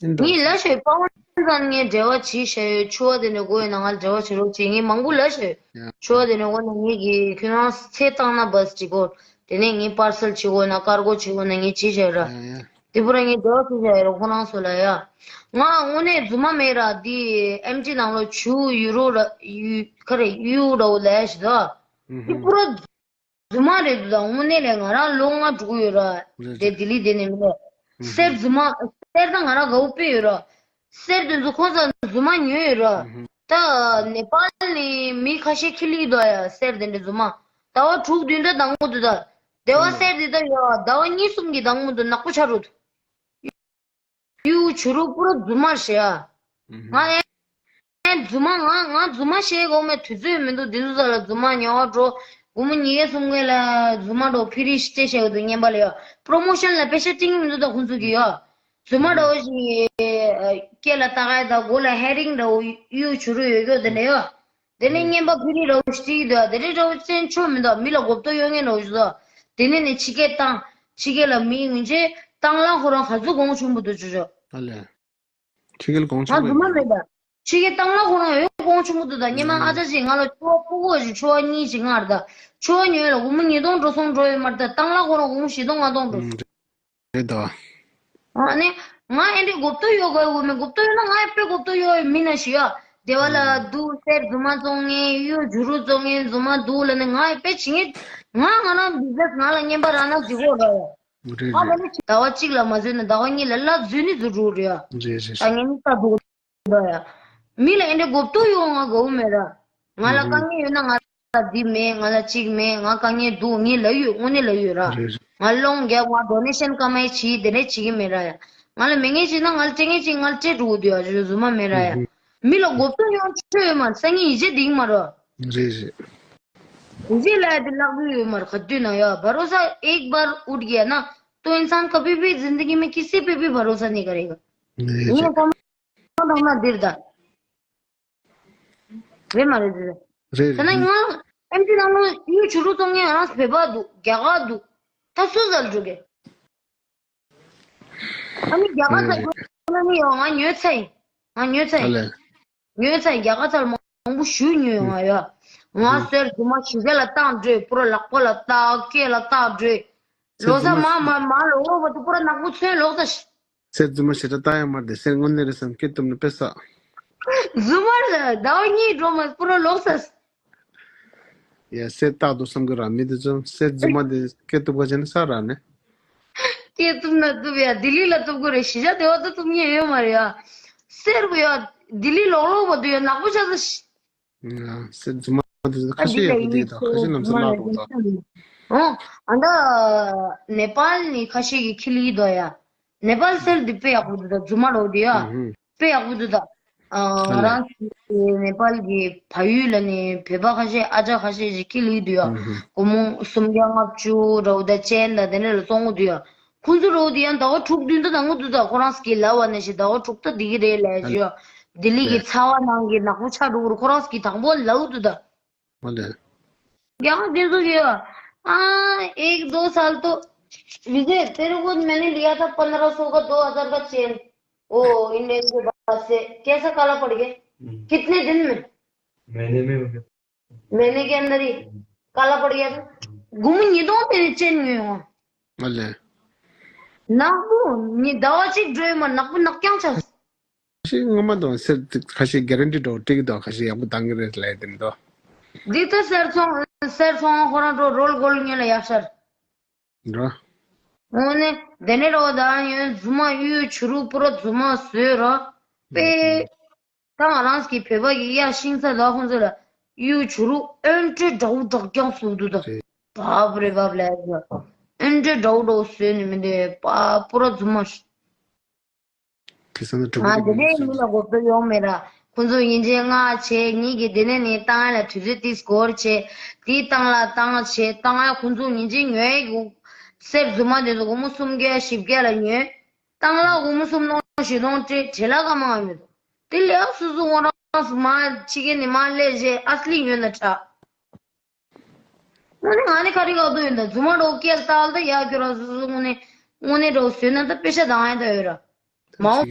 ཨིན་འདྲ། ངས་ལ་ཤོད་པ་ཝན་ཚང་ངས་འབྲེལ་བ་བྱེད་ཤེས་ཡོད་ཕྱུ་པ་དེ་ནས་དགོས་ཡོད་ན་ང་ལ་འབྲེལ་བ་བྱེད་རོགས་བྱེད་ངས་མང་པོ་ལ་ཤོད་ཡ། ཕྱུ་པ་དེ་ནས་དགོས་ན་ངས་གི་ཁྱོད་རང་ཚེ་བཏང་ན་བས་བྱེད་དགོས་དེ་ནས་ངས་པར་སལ་བྱེད་དགོས་ན་ཀར་གོ་བྱེད་དགོས་ན་ངས་བྱེད་ཤེས་ཡོད་ར། ཡ་ཡ། དེ་པུ་ར་ངས་འབྲེལ་བ་བྱེད་ཤེས་ཡོད་ར་ཁོ་རང་ཚོ་ལ་ཡ། ང་དངོས་གནས་རྫུན་མ་མེད་ར་དེ་ཨེམ་ཆི་ནང་ལོ་ཆུ་ཡུ་རོ་ར་ཡུ་ཁ་རེ་ཡུ་རོ་ལ་ཡ་ཞིག་ད། ཨུ་དེ་ཧུམ། པུ་ར་རྫུན་མ་རེད་འདུག་ད་དངོས་གནས་ལས་ང་རང་ལོ་ལྔ་འགྲོ་གི་ཡོད་ར། རེད་དེ་རེད། ལྡི་ལི་དེ་ནས་མི་ལས། ཨུ་གསེར་ཧུམ། རྫུན་མ་གསེར་ད་ང་རང་དགའ་བོ་དཔེ་ཡོད་ར། གསེར་དེ་ཚོ་ཁོང་ཚོ་རྫུན་མ་ཉོས་ཡོད་ར། ཨུ་ཧུམ། ད་ནེ་པཱལ་ནས་མི་ཁ་ཤས་ཁྱི་ལི་འདུག་ཡ་གསེར་དེ་འདྲ་རྫུན་མ། ཟླ་བ་དྲུག་བདུན་ད་འདང་གི་འདུག་ད། དེ་བ་ཨུ་གསེར་དེ་ད་ཡོད་ཟླ་བ་གཉིས་གསུམ་གྱི་འདང་གི་འདུག་ནག་པོ་ཆགས་འགྲོ་འདུག་གཡུ་བྱུ་རུ་པུ་ར་རྫུན་མ་རེད་ཡ། ང་ཨེ་རྫུན་མ་ང་ང་རྫུན་མ་བཤད་དགོས་མེད་དུས་ཚོད་མི་འདུག་འདི་ཚོ་ས་ལ་རྫུན་མ་ཉོ་བ་འགྲོ། སྒོར་མོ་ཉིས་བརྒྱ་སུམ་བརྒྱ་ལ་རྫུན་མ་འགྲོ་ཕི་རི་ཤི་ཅེ་བཤད་དགོས་འདུག་བརྙན་པ་ལ་ཡོད། པྲོ་མོ་ཤན་ལ་པེ་ཤ་སྤྲད་ཀྱི་མི་འདུག་ད་ཁོང་ཚོ་གི་ཡོད། རྫུན་མ་འདྲ་བོ་ཞིག་སྐེ་ལ་བཏགས་ཡ་ད་མགོ་ལ་ཧེ་རིང་འདྲ་བོ་གཡུ་བྱུ་རུ་ཡོད་ཀྱོག་དེ་འདྲ་ཡོད། དེ་ནས་བརྙན་པ་ཕི་རི་འདྲ་བོ་ཞིག་སྤྲད་ཀྱི་འདུག་དེ་འདྲའི་འདྲ་བོ་ཅན་ཆོ་མི་འདུག་མི་ལ་མགོ་བཏོ་གཡོ་མཁན་འདྲ་བོ་ཞིག་འདུག་དེ་ནས་ནས་ཕྱི་སྐད་བཏང་། ཕྱི་སྐད་ལ་མི་ངུ་ཅེ་བཏང་ལ་ཁོ་རང་ག་ཚོད་གོང་ཆུང་པོ་འདུག་ཅོ་ཅོ། ཨ་ལས། ཕྱི་རྒྱལ་གོང་ཆེན་པོ་ཡིན། ང་རྫུན་མ་མེད་ད། ཕྱི་རྒྱལ་བཏང་ལ་ཁོ་རང་ཡོད་གོང་ཆུང་པོ་འདུག་ད་སྙེ་མ་ཨ་ཅག་ཅིག་ང་ལ་ཕྱུ་པ་ཕྲུ་གུ་ཞིག་ཕྱུ་པ་གཉིས་ཤིག་ང་རེད་ད། ཕྱུ་པ་ཉོས་ལ་སྒོར་མོ་ཉིས་སྟོང་འགྲོ་སོང་འགྲོ་ཡོད་མ་རེད་ད་བཏང་ལ་ཁོ་རང་སྒོར་མོ་བཞི་སྟོང་ལྔ་སྟོང་འགྲོ། ཨུམ། རེད་ད། ཨ་ནི། ང་ཨེ་འདྲའི་མགོ་བཏོ་ཡོད་དགོས་དགོས་མེད་མགོ་བཏོ་ཡོད་ན་ང་ཨེ་དཔེ་མགོ་བཏོ་ཡོད་མི་ན་ཞུ་ཡ། སྡེ་བ་ལ་འདུག་གསེར་རྫུན་མ་བཙོང་ངེ་གཡུ་བྱུ་རུ་བཙོང་ངེ་རྫུན་མ་འདུག་ལ་ནི་ང་ཨེ་དཔེ་བྱེད་ངེ། ང་ང་རང་བི་ཛི་ནེ་སི་ང་ལ་བརྙན་པ་རག་ན་འགྲིག་གོ་ར་ཡ། རེད་ཨ་ད་རེད། ནི་ཟླ་བ་གཅིག་ལ་མ་བཟོས་ན་ཟླ་བ་གཉིས་ལ་ལ་བཟོས་ནི་བཟོ་འགྲོ་རེད་ཡ། རེད་རེད། ད་ངས་ནི་ལྟ་འདུག་འདུག་ཡ། མི་ལ་ཨེ་འདྲ་མགོ་བཏོ་ཡོང་ང་དགའ་བོ་མེད་ར། ང་ལ་དཀའ་ངལ་ཡོད་ན་ང་ལ་འདི་མེད་ང་ལ་གཅིག་མེད་ང་དཀའ་ངལ་འདུག་ངས་ལབ་ཡོད་དངོས་གནས་ལབ་ཡོད་ར། རེད་རེད། ང་ལོང་རྒྱག་ང་ཌོ་ནེ་ཤན་ཀ་མའི་བྱེད་དེ་འདྲ་བྱེད་ཀྱི་མེད་ར་ཡ། ང་ལ་མེད་ངེས་བྱེད་ན་ང་ལ་སྤྲད་ངེས་བྱེད་ང་ལ་སྤྲད་འགྲོ་གི་འདུག་ཡ་རེད་རྫུན་མ་མེད་ར་ཡ། རེད་རེད། མི་ལ་མགོ་བཏོ་ཡོང་ཆོས་ཡོད་མ་རེད་སང་ཉིན་ཡིད་ཆེས་འདིང་མ་རེད། རེད་རེད། ཡིད་ཆེས་ལ་དེ་ལག་ཏུ་ཡོད་མ་རེད་ག་དུས་ན་ཡ་བ་རོ་ས་ཨེག་བར་ཨུད་གི་ཡ་ན་तो इंसान कभी भी जिंदगी में किसी पे भी भरोसा नहीं करेगा। རེད་ངས་རེད། བསམ་བློ་བཏང་ན་འདིར་ད། རེད་མ་རེད་འདིར། རེད་ད་ན་རེད། ང་ཨེམ་ཆི་ནང་ལོ་ཡུ་ཆུ་རུ་ཚོང་ངས་ང་བོད་པ་འདུག་རྒྱ་གར་འདུག་ད་སུ་ཟ་ལ་འགྲོ་གི་ཨ་ནི་རྒྱ་གར་ཟ་རེད་རེད། འགྲོ་ན་ནི་ཡོང་ང་ཉོས་ཚེ་ཡིན། ང་ཉོས་ཚེ་ཨ་ཡིན། ལས། ཉོས་ཚེ་རྒྱ་གར་ཚ་ལ་མང་པོ་ཞུ་ཉོས་ཡོང་ང་ཡོད། ང་ཨུ། གསེར་རྫུན་མ་ཞི་བདེ་ལ་བཏང་འགྲོས་པུ་ར་ལག་པ་ལ་བཏགས་སྐེ་ལ་བཏགས་འགྲོས། གསེར་ལོ་ས་རྫུན་མ་མ་ཞི་མ་མ་ལོག་ལོག་པ་དུ་པུ་ར་ནག་པོ་ཚོན་ལོག་ས་ཤི། གསེར་རྫུན་མ་ཞེ་དྲག་བཏགས་ཡོད་མ་རེད་གསེར་དངོས་གནས་རེད་བསམ་སྐེ་གཏུབ་ནས་དཔེ་བསགས། རྫུན་མ་རེད་ཟླ་བ་གཉིས་འགྲོ་མ་པུ་ར་ལོག་ས། ཡ་གསེར་བཏགས་འདུག་བསམ་གི་ར་མི་དེ་ཚོ་གསེར་རྫུན་མ་དེ་སྐེ་གཏུབ་ག་བྱས་ན་ས་ར་ནས། སྐེ་གཏུབ་ན་གཏུབ་ཡ་ལྡི་ལི་ལ་གཏུབ་དགོས་རེད་གཞིས་ཆགས་དེ་བ་ད་གཏུབ་མཁན་ཡོད་མ་རེད་ཡ། གསེར་བུ་ཡ་ལྡི་ལི་ལོག་ལོག་པ་དུ་ཡ་ནག་པོ་ཆགས་ས་ཤི། ཡ་གསེར་རྫུན་མ་དེ་ཚོ་ཁ་ཤས་ཡོད་གི་དེ་ད་ཁ་ཤས་རྣམས་ཚོ་བརླག་འགྲོ་ད། ཨོ། ཨ་ད་ནེ་པཱལ་ནི་ཁ་ཤས་ཀྱི་ཁྱི་ལི་དོ་ཡ། ནེ་པཱལ་གསེར་འདི་དཔེ་ཡག་པོ་འདུག་ད་རྫུན་མ་རོ་འདི་ཡ། ཨུ་ཧུ། དཔེ་ཡག་པོ་འདུག་ད། ཨ་ཨ་ང་ལས། རང་ཚོའི་ནེ་པཱལ་གྱི་བལ་ཡུལ་ལ་ནི་བོད་པ་ཁ་ཤས་ཨ་ཅག་ཁ་ཤས་ཤིག་ཁྱི་ལུས་འདུག་ཡ། ཨུ་ཧུ། སྒོར་མོ་སུམ་བརྒྱ་ལྔ་བཅུ་ར་བོ་ད་ཅན་ད་དེ་འདྲ་ལ་བཙོང་གི་འདུག་ཡ། ཁོང་ཚོ་ར་བོ་འདི་ཡང་ཟླ་བ་དྲུག་བདུན་ད་ད་ངུ་འདུག་ད་ཁོ་རང་སྐྱེ་ལ་བ་ནས་ཤི་ཟླ་བ་དྲུག་ད་འདི་གི་རེད་ལས་ཨ་ཞུ་ཡ། ལྡི་ལི་གི་ལས། ཚ་བ་ནང་གི་ནག་པོ་ཆགས་འགྲོ་གི་རེད་ཁོ་རང་སྐྱེ་དང་པོ་ལ་འུ་འདུག་ད། ཨ་ལས། རྒྱ་གར་དེ་ཚོ་གི་ཨ་ཨེག་དོ་སལ་ཏོ། विजय, तेरे को मैंने लिया था पन्द्रह सौ का, दो हज़ार का चेन। ओ, इंडियन के पास से। कैसा काला पड़ गया? हम्म। कितने दिन में? महीने में हो गया। महीने के अंदर ही काला पड़ गया था। गुम नहीं दो तेरे चेन में हुआ। अले। ना वो, नहीं दवा चीज ड्रे में नक, नक क्या चल? ཁ་ཤས་ངོ་མ་དང་སེར་ཁ་ཤས་གེ་རན་ཊི་འགྲོ་ཏིག་དང་ཁ་ཤས་ཡག་པོ་བཏང་གི་རེད་ལབ་དེ་འདུག་འདི་ལྟ་སེར་ཚོང་སེར་ཚོང་ཁོ་རང་འགྲོ་རོལ་གོལ་ཉོས་ལ་ཡག་ཤར། འགྲོ། འོ་ནི་དེ་ནས་རོ་ད་ཡོན་རྫུན་མ་གཡུ་བྱུ་རུ་པུ་ར་རྫུན་མ་བཟོས་རོ། པེ། ད་ང་རང་གི་བོད་པ་གི་གཡའ་ཤིང་ཚ་ད་ཁོང་ཚོ་ལ་གཡུ་བྱུ་རུ་ཨོན་ཏྲེ་འདྲ་བོ་འདྲ་རྐྱང་བཟོ་འདུག་ད། རེད། བབ་རེ་བབ་ལས་ཨོན་ཏྲེ་འདྲ་བོ་འདྲ་བོ་བཟོས་ནི་མི་འདུག་པ་པུ་ར་རྫུན་མ། དེ་ས་ན་གྲུ་ང་དེ་ནས་མི་ལ་མགོ་སྐོར་ཡོང་མེད་ར། ཁོང་ཚོ་ཉིན་རྗེས་ལྔ་བྱས་ཉིན་གྱི་དེ་ནས་ནི་བཏང་ཡ་ལ་དུས་ཚོད་ཏིས་འགོར་བྱས། དེའི་བཏང་ལ་བཏང་བྱས་བཏང་ཡ་ཁོང་ཚོ་ཉིན་རྗེས་ཉོ་ཡ་གི་སེར་རྫུན་མ་དེ་ཚོ་སྒོར་མོ་སུམ་བརྒྱ་བཞི་བརྒྱ་ལ་ཉོས། བཏང་ལ་སྒོར་མོ་སུམ་སྟོང་བཞི་སྟོང་སྤྲད་བྲེལ་ལ་ཀ་མང་མེད་དོ། དེ་ལས་སོ་སོ་ཁོང་རང་སུ་མ་ཕྱི་རྒྱལ་ནས་མ་སླེབས་རྗེས་ཨ་སླི་ཉོས་ན་དྲག་དངོས་གནས་ང་ནི་ཁ་རི་ཁ་ཐུག་ཡིན་ད་རྫུན་མ་འདྲ་བོ་སྐད་བཏགས་ད་ཡག་ཁྱོད་རང་སོ་སོ་དངོས་གནས་དངོས་གནས་འདྲ་བོ་བཟོས་ན་ད་དཔེ་ཤ་དང་ཡ་ད་ཡོད་ར། མ་འོངས་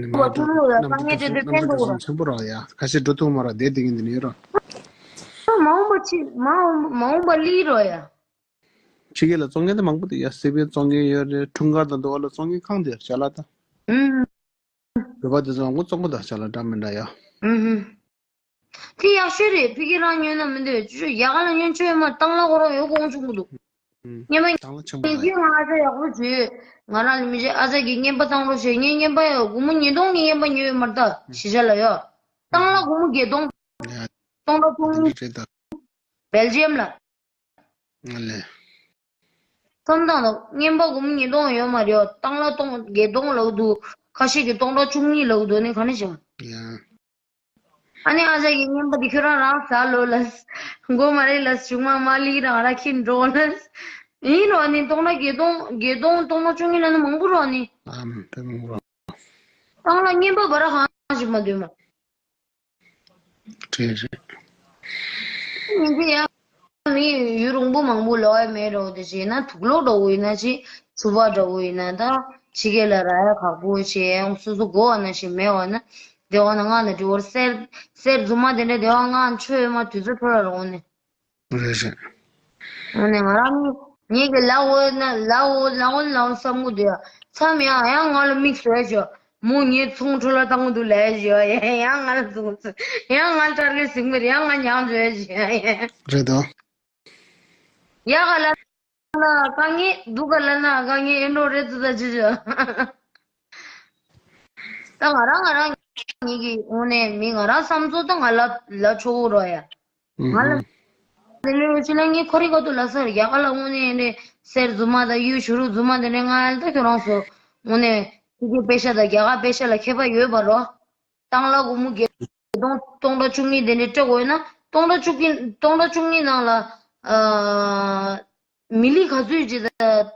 པ་ཁྱོད་ལ་དཀའ་ངལ་འཕྲད་དུས་ཕན་ཐོགས་ར། ཆེན་པོ་ར་ཡ་ཁ་ཤས་འགྲོ་ཐུབ་མ་ར་བསྡད་དེ་ཡིན་དེ་ནི་ཡོད་ར། མ་འོངས་པ་ཕྱི་མ་འོངས་མ་འོངས་པ་ལི་ར་ཡ། ཕྱི་རྒྱལ་ལ་བཙོང་མཁན་དེ་མང་པོ་འདུག་ཡ་སེ་པན་བཙོང་མཁན་ཡོད་རེད་འཁྲུངས་སྐར་དང་འདུ་བ་ལ་བཙོང་མཁན་གང་དེ་ཡོད་ཅ་ལག་ད། ཨུམ། བོད་པ་དེ་ཚོ་ངོ་བཙོང་པོ་དང་ཅ་ལག་འདྲ་མི་འདྲ་ཡ། ཨུ་ཧུ། དེ་ཡག་ཤོས་རེད་ཕ་གི་རང་ཉོས་ན་མི་འདོད་ཅུ་ཅུ་ཡག་ག་ལ་ཉོན་ཆོས་མ་བཏང་ལ་ཁོ་རང་ཡོད་གོང་ཆུང་གི་འདུག་ཨུ། སྙེ་མ་བཏང་ལ་ཆེན་པོ་ཉིན་རྒྱུན་ང་ཨ་ཅག་ཡག་པོ་བྱོས། ང་རང་ལ་མི་བྱེད་ཨ་ཅག་གིས་རྔན་པ་བཏང་རོགས་བྱས་ངས་རྔན་པ་ཡང་སྒོར་མོ་ཉིས་སྟོང་གི་རྔན་པ་ཉོས་ཡོད་མ་རེད་ད་གཞིས་ཆགས་ལ་ཡོད། བཏང་ལ་སྒོར་མོ་བརྒྱད་སྟོང་། ཡ། སྟོང་ཕྲག་དེ་གཉིས་རེད་ད། སྦེལ་ཇི་ཡམ་ལ། ཨ་ལས། བསམ་བཏང་དང་རྔན་པ་སྒོར་མོ་ཉིས་སྟོང་ཡོད་མ་རེད། བཏང་ལ་སྟོང་བརྒྱད་སྟོང་ལབ་འདུག་ཁ་ཤས་ཀྱིས་སྟོང་ཕྲག་བཅུ་གཉིས་ལབ་འདུག་ནི་ག་ནས་བྱུང་། ཡ། ཨ་ནི་ཨ་ཅག་གིས་རྔན་པ་འདི་ཁྱོད་རང་རང་ཟ་ལོ་ལ། མགོ་མ་རེད་ལ་གཞུག་མ་མ་ལི་རང་ར་ཁྱིམ་འགྲོ་ལ། ཡིན་རོགས་ནི་སྟོང་ཕྲག་བརྒྱད་སྟོང་བརྒྱད་སྟོང་སྟོང་ཕྲག་བཅུ་གཉིས་ལ་ནི་མང་པོ་རོགས་ནི། ཨམ་དཔེ་མང་པོ་རོགས། བཏང་ལ་རྔན་པ་བ་ར་གང་ཞིག་མ་འདོད་མ། རེད་རེད། ཉིན་རྒྱུན་ཡང་མི་ཡུལ་རུང་པོ་མང་པོ་ལོག་ཡ་མེད་རོགས་དེ་བྱས་ན་དུག་ལོག་འདྲ་བོ་ཡིན་ན་ཅི་ཆུ་བ་འདྲ་བོ་ཡིན་ན་ད་ཕྱི་རྒྱལ་ལ་རག་ཡ་ཁག་པོ་བྱས་ཡང་སོ་སོ་དགོས་བ་ན་ཞིག་མེད་བ་ན་དེ་བ་ན་ང་ན་དྲི་བར་གསེར་གསེར་རྫུན་མ་དེ་འདྲ་དེ་བ་ང་མཆོད་ཡོད་མ་དུས་ཚོད་འཕྲོ་ལ་རོགས་ནས། རེད་རེད། ཨ་ནི་ང་རང་ནི་ངེད་ཀྱི་ལ་འོ་ན་ལ་འོ་ལ་འོ་ལ་འོ་བསམ་གི་འདུག་ཡ། མཚམས་ཡང་ཡང་ང་ལ་དམིགས་སུ་ཡ་ཞོ། མོ་ངའི་ཚོང་འཕྲོ་ལ་བཏང་གི་འདུག་ལས་ཞོ། ཡང་ང་ལ་ཚོང་ཚོང་ཡང་ང་ལ་སྐྲ་རྒྱས་ཟིན་མི་རེད། ཡང་ང་ཉག་འཇོ་ཡ་ཞོ། རེད་དོ། ཡ་ག་ལ་ན་དཀའ་ངལ་འདུག་ག་ལ་ན་དཀའ་ངལ་ཨེ་འགྲོ་རེད་ཙི་ད་ཅི་ཞོ། ད་ང་རང་ང་རང་ཉིད་ཀྱི་དངོས་གནས་མི་ང་རང་བསམ་ཚོད་ད་ང་ལ་ལ་ཆོག་གི་རོ་ཡ། ང་ལ་དེ་ནས་ཕྱི་ལ་ངས་ཁོ་རི་ག་ཏུ་ལ་སར་རྒྱ་གར་ལ་དངོས་གནས་ནས་གསེར་རྫུན་མ་དང་གཡུ་བྱུ་རུ་རྫུན་མ་དེ་ནས་ང་ལ་ད་ཁྱོད་རང་ཚོ་དངོས་གནས་ཕྱི་རྒྱལ་པེ་ཤ་དང་རྒྱ་གར་པེ་ཤ་ལ་ཁྱད་པར་ཡོད་པ་རོ། བཏང་ལ་སྒོར་མོ་བརྒྱད་སྟོང་སྟོང་ཕྲག་བཅུ་གཉིས་དེ་འདྲའི་སྤྲད་དགོས་ན་སྟོང་ཕྲག་བཅུ་གཉིས་སྟོང་ཕྲག་བཅུ་གཉིས་ནང་ལ་ཨ་མི་ལི་ག་ཚོད་ཅིག་ད་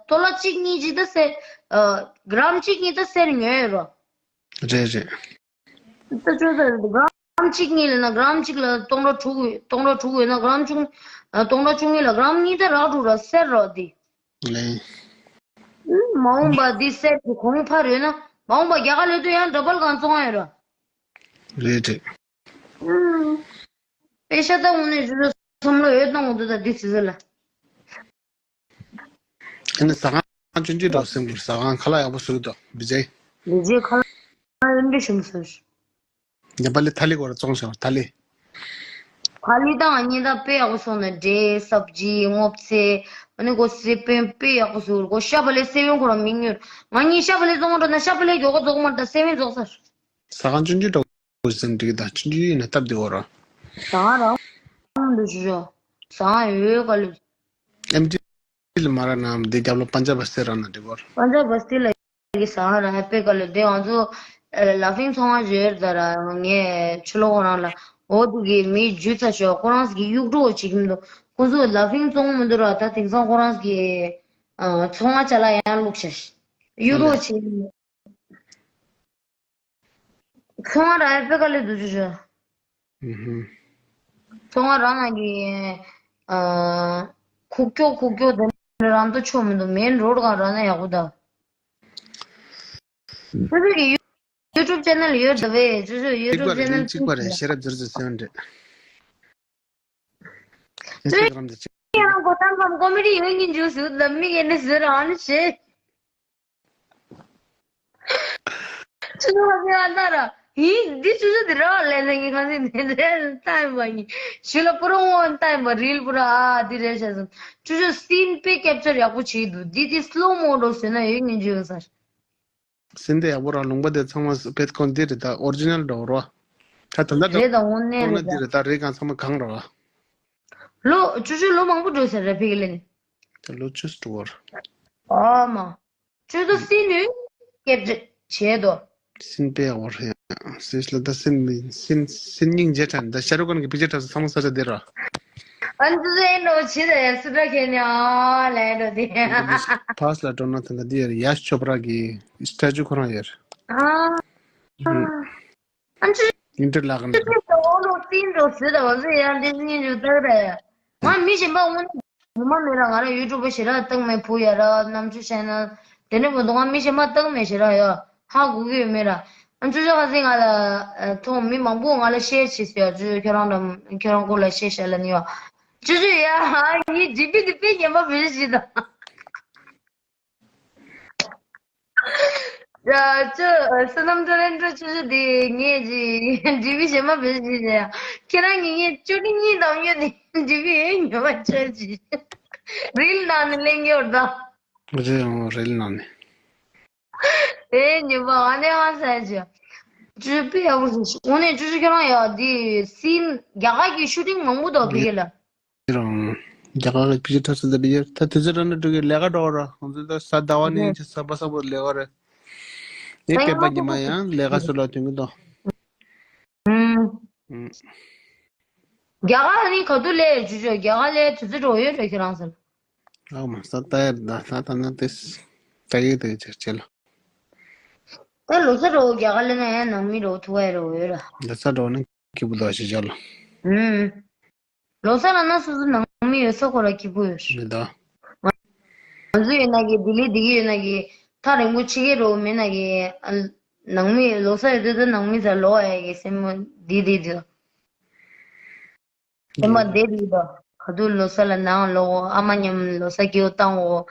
ཏོ་ལ་གཅིག་གཉིས་ཅིག་ད་སེ་ཨ་གྲམ་གཅིག་གཉིས་ད་སེར་ཉོས་ཡོད་རོ། རེད་རེད། ད་ཅོ་ད་གྲམ་གཅིག་གཉིས་ལ་ན་གྲམ་གཅིག་ལ་སྟོང་ཕྲག་དྲུག་སྟོང་ཕྲག་དྲུག་ཡོད་ན་གྲམ་བཅུ་ཨ་སྟོང་ཕྲག་བཅུ་གཉིས་ལ་གྲམ་གཉིས་ད་རག་དྲུག་ར་སེར་རོ་འདི། ལེ། མ་འོངས་པ་འདི་སེར་གྱི་གོང་འཕར་ཡོད་ན་མ་འོངས་པ་རྒྱ་གར་ལས་དུས་ཡང་འདྲ་པར་གང་བཙོང་ཡོད་ར། རེད་རེད། ཨུམ། པེ་ཤ་ད་འོང་ནས་ཞུ་རོ་བསམ་བློ་ཡོད་གཏོང་འདུག་ད་འདི་ཚེ་ཚེ་ལ། ཨ་ནི་ཟ་ཁང་ཆུང་ཆུང་འདྲ་སེམས་ཁུར་ཟ་ཁང་ཁ་ལག་ཡག་པོ་བཟོས་འདུག་བི་ཇེ། བི་ཇེ་ཁ་ལག་ཡོན་ཏན་ཞིམ་སོང་། ཉ་པ་ལི་ཐ་ལི་གོ་ར་བཙོང་ཤག་ཐ་ལི། ཐ་ལི་དང་ཉེ་ད་དཔེ་ཡག་པོ་སོང་ན་འབྲས་སབ་ཇི་སྔོ་ཚལ་ཨ་ནི་གོ་སེ་པན་དཔེ་ཡག་པོ་བཟོ་གོ་ཤ་བ་ལི་སེ་བན་ཁོ་ར་མི་ཉོར་ང་གཉིས་ཤ་བ་ལི་བཙོང་འགྲོ་ན་ཤ་བ་ལི་མགྱོགས་གོ་རྫོགས་མར་ད་སེ་བན་རྫོགས་ཚར། ཟ་ཁང་ཆུང་ཆུང་འདྲ་བོ་ཟིན་འགྲིག་ད་ཆུང་ཆུང་ཡིན་ན་སྟབས་བདེ་བོ་ར། ཟ་ཁང་རང་འདུག་ཞུ་ཞོ། ཟ་ཁང་ཡོད་ག་ལེ། ཨེམ་ཊི་ལ་མ་ར་ནམ་དེ་རྒྱབ་ལ་པན་ཇབ་བ་སྟི་ར་ན་འགྲིག་གོ་ར། པན་ཇབ་བ་སྟི་ལ་གི་ཟ་ཁང་ར་ཧེ་པེ་ག་ལེ་དེ་ང་ཚོ་ལ་ཕིང་ཚོང་ཁང་བརྗོད་ད་ར་ངས་ཕྱི་ལོ་ཁོ་རང་ལ་འོ་དུ་གི་མི་རྒྱུ་ཚ་ཞོ་ཁོ་རང་གི་གཡུག་འགྲོ་བྱེད་ཀྱི་མི་འདུག་ཁོ་ཚོ་ལ་ཕིང་བཙོང་མི་འདུག་ར་ད་དེང་སང་ཁོ་རང་གི་ཚོང་ཁང་ཅ་ལག་ཡང་བླུགས་ཤག་གཡུག་འགྲོ་བྱེད་ཀྱི་མི་འདུག་ཚོང་ར་ཧེ་པེ་ག་ལེ་དུ་ཅུ་ཅུ། ཚོང་ར་ནང་གི་ཨ་ཁུག་ཀྱོག་ཁུག་ཀྱོག་དེ་ རང་དུ་ཆོ་མི་འདུག་མེན་རོ་གང་རང་ན་ཡག་པོ་ད། ཁྱོད་ཚོ་གི་ཡུ་ཊུབ་ཆེ་ནལ་ཡོད་ད་བས། ཁྱོད་ཚོ་ཡུ་ཊུབ་ཆེ་ནལ་གཅིག་པ་རེད། ཤེས་རབ་ཟུར་ཟུར་ཟེར་བ་རེད། ཨིན་སི་ཊ་གྷ་རམ་དུ་གཅིག་ཡང་གོ་ཐང་གམ་ཀོ་མེ་ཌི་ཡོད་ངེས་འཇུ་ཟུར་ལ་མི་ངེས་ནི་ཟུར་ཨ་ནི་ཤེས། ཆུ་ཚོད་ལྔ་ཚན་ཨ་ད་ར། ཡིན་འདི་ཆུ་ཚོད་འདི་ར་ལས་ན་ངི་ཁ་སེ་འདི་འདྲའི་ལྟ་ཡིན་པ་ཡིན། ཞུ་ལ་པུ་ར་ངོ་ལྟ་ཡིན་པ་རིལ་པུ་ར་ཨ་འདི་རེད་ཤ་སོང་། ཆུ་ཚོད་སིན་པེ་ཀེབ་ཅར་ཡག་པོ་བྱེད་འདུག་འདི་འདི་སི་ལོ་མོ་འགྲོ་ཟེར་ན་ཡོད་ངེས་འཇུ་ཡོད་ས། སིན་དེ་ཡག་པོ་ར་ལུང་པ་དེ་ཚང་མ་སྤེད་ཁོང་འདི་རེད་ད། ཨོ་རི་ཇི་ནལ་འགྲོ་རོ། ད་ད་ད་ད་རེད་ད་དངོས་གནས་ཁོང་རེད་ན་འདི་ད། རེད་ད་ད་རེད་གང་ཚང་མ་གང་རོ། ལོ་ཆུ་ཚོད་ལོ་མང་པོ་འགྲོ་ཟེར་ར་ཕི་གི་ལེ་ནི། ད་ལོ་ཆུ་ཚོད་འགྲོ་བར། ཨ་མ། ཁྱོད་ཚོ་སྲིད་ནུས་སྐད་བྱེད་དོ། སྲིན་པའི་འོར་ཧེ། སྲིད་ལ་ད་སྲིན་མི་སྲིན་སྲིན་སྙིང་རྗེ་དྲན་ད། ཤ་རུ་ཀན་གྱི་པི་ཅར་འཁྲབ་ས་ཚང་མ་ས་ཆ་དེ་ར། ཨན་ཙི་ཙི་ཨེ་ནོ་ཆི་ད་ཡ་སི་ཏྲ་ཁེ་ནི་ཨ་ལེ་རོ་དེ། ཕ་སི་ལ་འགྲོ་ན་ད་ད་དེ་ཡར་ཡ་ཤི་ཆོ་པྲ་གི་སི་ཏ་ཅུ་ཁོ་རང་ཡར། ཨ། ཨན་ཙི་ཨིན་ཊར་ལ་ག་ནས། ཨོ་ལོ་སྲིན་འགྲོ་ཟེར་ད་བ་ཟེར་ཡང་དེ་སྙིང་རྗེ་ལྟར་རེད། ང་མི་གཞན་པ་དངོས་གནས་ངོ་མ་མེད་ར། ང་ར་ཡུ་ཊུབ་པ་ཞེ་དྲག་བཏང་མེད། བུ་ཡ་ར་རྣམ་དཔྱོད་ཤེས་ན་དེ་འདྲ་མི་འདུག་ང་མི་གཞན་པ་བཏང་མེད་ཞེ་དྲག་ཡ་ཧ་གོ་གི་ཡོད་མེད་ར། ཨ་ཅོ་ཅོ་ཁ་སེ་ང་ལ་ཐོང་མི་མང་པོ་ང་ལ་ཤེར་བྱེད་ཟེར་ཡ། ཅོ་ཅོ་ཁྱོད་རང་ར་ཁྱོད་རང་སྐོར་ལ་ཤེར་བྱས་ལ་ནི་ཡ། ཅོ་ཅོ་ཡ་ཧ་ངའི་ཌི་པི་འདི་དཔེ་ངན་པ་བེད་ཞིག་དང་། ཡ་ཅོ་བསོད་ནམས་ཊེ་ལེན་ཊི་ཅོ་ཅོ་འདི་ངས་ཀྱི་ཌི་པི་གཞན་མ་བེད་ཞིག་བྱས་ཡ། ཁྱེད་རང་གིས་ངས་ཅོ་ནི་གཉིས་དང་ཉོས་ནི་ཌི་པི་ཡོད་ཉོ་བ་ཆོད་ཅིག་རིལ་ནང་ནས་ལེན་གྱི་ཡོད་ད། རེད་འོང་རེལ་ནང་ནས། ཨེ་ཉོན་པ་ཨ་ནེ་ཨ་ཟེར་གྱི། ཅུ་པི་ཡག་པོ་ཞིག་འོ་ནས་ཅུ་ཅུ་ཁྱོད་རང་ཡ་འདི་སིན་རྒྱ་གར་གྱི་ཤུ་ཊིང་མང་པོ་འདུག་ཕ་གི་ལ། རང་རྒྱ་གར་གྱི་ཕི་ཅི་ཐ་ཚོད་འདི་ཡོད་ད། དེ་ཚོ་རང་ནས་འགྲོ་གི་ལས་ཀ་འགྲོ་ར། ཁོང་ཚོ་ད་གཟའ་ཟླ་བ་ནས་ཅི་གཟའ་པ་གཟའ་པོ་ལས་ཀ་རེད། ངས་སྤེན་པ་ཉི་མ་ཡང་ལས་ཀ་སུ་ལ་ཐོན་གི་འདུག་ཨུམ། ཨུམ། རྒྱ་གར་ནི་ག་དུས་ལས་ཇུ་ཇོ་རྒྱ་གར་ལས་དུས་ཚོད་འགྲོ་ཡོད་རེད་ཁྱེད་རང་ཚོར། ཨའོ་མ་ས་ལྟ་ཡར་ད་ལྟ་ན་ཏེ་ལྟ་ཡི་དེ་ཆེར་ཆེ་ལ། ད་ལོ་ས་འགྲོ་རྒྱ་གར་ལས་ན་ཡང་ནང་མི་འགྲོ་ཐུ་བ་ཡ་འགྲོ་ཡོད་ར། ལོ་ས་འགྲོ་ན་སྐྱིད་པོ་ད་ཞེ་ཆ་ལ། ཨུམ། ལོ་ས་ལ་ན་སོ་སོ་ནང་མི་ཡོད་ས་ཁོ་ར་སྐྱིད་པོ་ཡོད་རེད། མི་ད། ང་ཚོ་ཡོད་ན་གི་ལྡི་ལི་འདི་གི་ཡོད་ན་གི་ཐག་རིང་པོ་ཕྱི་རྒྱལ་འགྲོ་མེད་ན་གི་ཨ། ནང་མི་ལོ་ས་ཡོད་དུས་ཚོད་ནང་མི་ཚ་ལོ་ཨ་ཡ་གི་སེམས་མོ་འདི་འདི་འདི། སེམས་མ་འདི་འདི་དང་ག་དུས་ལོ་ས་ལ་ནང་ལོག་ཨ་མ་མཉམ་ལོ་ས་སྐྱིད་པོ་བཏང་འོ།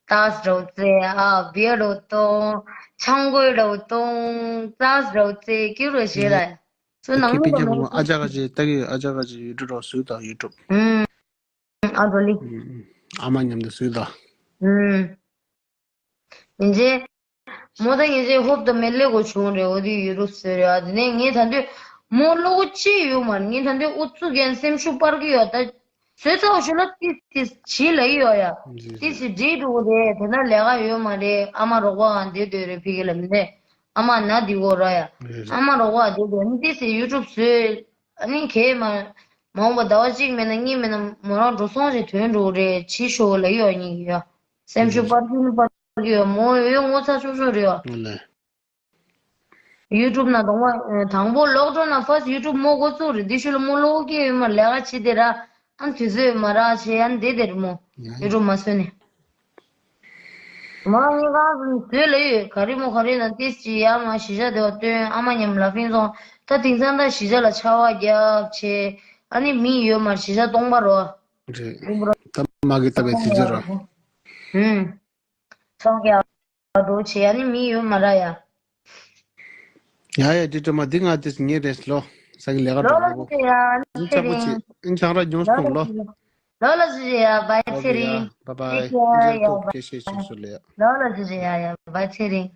ཏཱས་འདྲ་བོ་རྩེ་ཨ་བི་ཡར་འདྲ་བོ་གཏོང་། ཆང་གོས་འདྲ་བོ་གཏོང་། ཏཱས་འདྲ་བོ་རྩེ་སྐྱིད་པོ་རེ་བྱེད་ལ། ཚོ་ནང་མི་ཁེ་པི་ཅང་གོ་ཨ་ཅག་ག་ཅེ་ཏ་གི་ཨ་ཅག་ག་ཅེ་ཡུ་ཊུབ་རོགས་སུ་དང་ཡུ་ཊུབ། ཨུམ། ཨ་འགྲོ་ལི། ཨུམ། ཨ་མ་མཉམ་དུ་སུ་དང་། ཨུམ། ཡིན་ཅེ། མོ་ད་ཡིན་ཅེ་ཧོབ་ཏུ་མེ་ལེ་གོ་བྱུང་རེད། འོ་དེ་ཡུ་ཊུབ་སུ་རེད། ཨ་དེ་ནས་ངས་ད་འདོད་མོ་བློ་གོ་ཅི་ཡོད་མ་རེད། ངས་ད་འདོད་ཨུ་ཚུགས་རྒྱན་སེམས་ཤུགས་སྤར་གི་ཡོད་ད། བཟོས་ཚར་བ་ཞུ་ལ་ཏིས་ཏིས་བྱིས་ལ་ཡི་ཡོད་ཡ། ཏིས་ཏིས་བྲིས་འགྲོ་གི་རེད། དེ་ན་ལས་ཀ་ཡོད་མ་རེད། ཨ་མ་རོགས་པའང་བསྡད་སྡོད་རེད་ཕི་གི་ལ་མི་འདས། ཨ་མ་ན་འདི་གོ་ར་ཡ། ཨ་མ་རོགས་པ་བསྡད་སྡོད་ནི་ཏིས་ཏིས་ཡུ་ཊུབ་བཟོས། ཨ་ནི་གས་མ། མ་འོངས་པ་ཟླ་བ་གཅིག་མེད་ན་གཉིས་མེད་ན་མོ་རང་འགྲོ་སོང་ཞིག་ཐོན་འགྲོ་གི་རེད། བྱིས་ཤོག་ལ་ཡི་ཡོད་ཉིན་གི་ཡ། སེམས་ཤུགས་སྤར་གི་ནི་སྤར་གི་ཡོད། མོ་ཡོད་ངོ་ཚ་ཆུང་ཆུང་རེད་ཡ། ཨོ་ལེ། ཡུ་ཊུབ་ན་དང་པོ་དང་པོ་ལོག་འགྲོ་ན་ཕར་སི་ཡུ་ཊུབ་མོ་འགོ་བཙུགས་རེད། འདི་ཤུལ་ལ་མོ་ལོག་གི་ཡོད་མ་ལས་ཀ་བྱེད་དེ་ར། ཨ་དུས་ཚོད་མ་རག་བྱེད་ཨ་བསྡད་དེ་རེད་མོ། ཡ་ཡུ་ཊུབ་མ་བཟོས་ནས། མ་ངའི་ཁང་བཟོས་ལ་ཡོད་ག་རེ་མོ་ག་རེ་ན་ཏིས་ཅི་ཡ་མ་གཞིས་ཆགས་དེ་བ་སྟོན་ཨ་མ་མཉམ་ལ་ཕིན་སོང་། ད་དེང་སང་ད་གཞིས་ཆགས་ལ་ཆར་པ་རྒྱབ་བྱེད་ཨ་ནི་མི་ཡོད་མ་གཞིས་ཆགས་སྟོང་པ་རོ། རེད། ད་མ་གི་ད་བའི་དུས་ཚོད་རོ། ཧུམ། སོང་རྒྱག་འགྲོ་བྱེད་ཡ་ནི་མི་ཡོད་མ་ར་ཡ། ཡ་ཡ་འདི་དྲི་མ་འདི་ང་དེ་ངའི་རེད་ལོ། ས་གི་ལས་ཀ་ལོ་འགྲོ་ལོ་གོ། ཅི་ཡ་ཨིན་ཚེ་ཆག་པོ་རིང་། ཆེ་ཨིན་ཆག་ར་ཉོ་སོང་ལོ། ལོ་ལོ་ཅི་ཡ་བའི་ཚེ་རིང་། བའི་ཚེ་རིང་། ལོ་ལོ་ཅི་ཡ་ཡ་བའི་ཚེ་རིང་།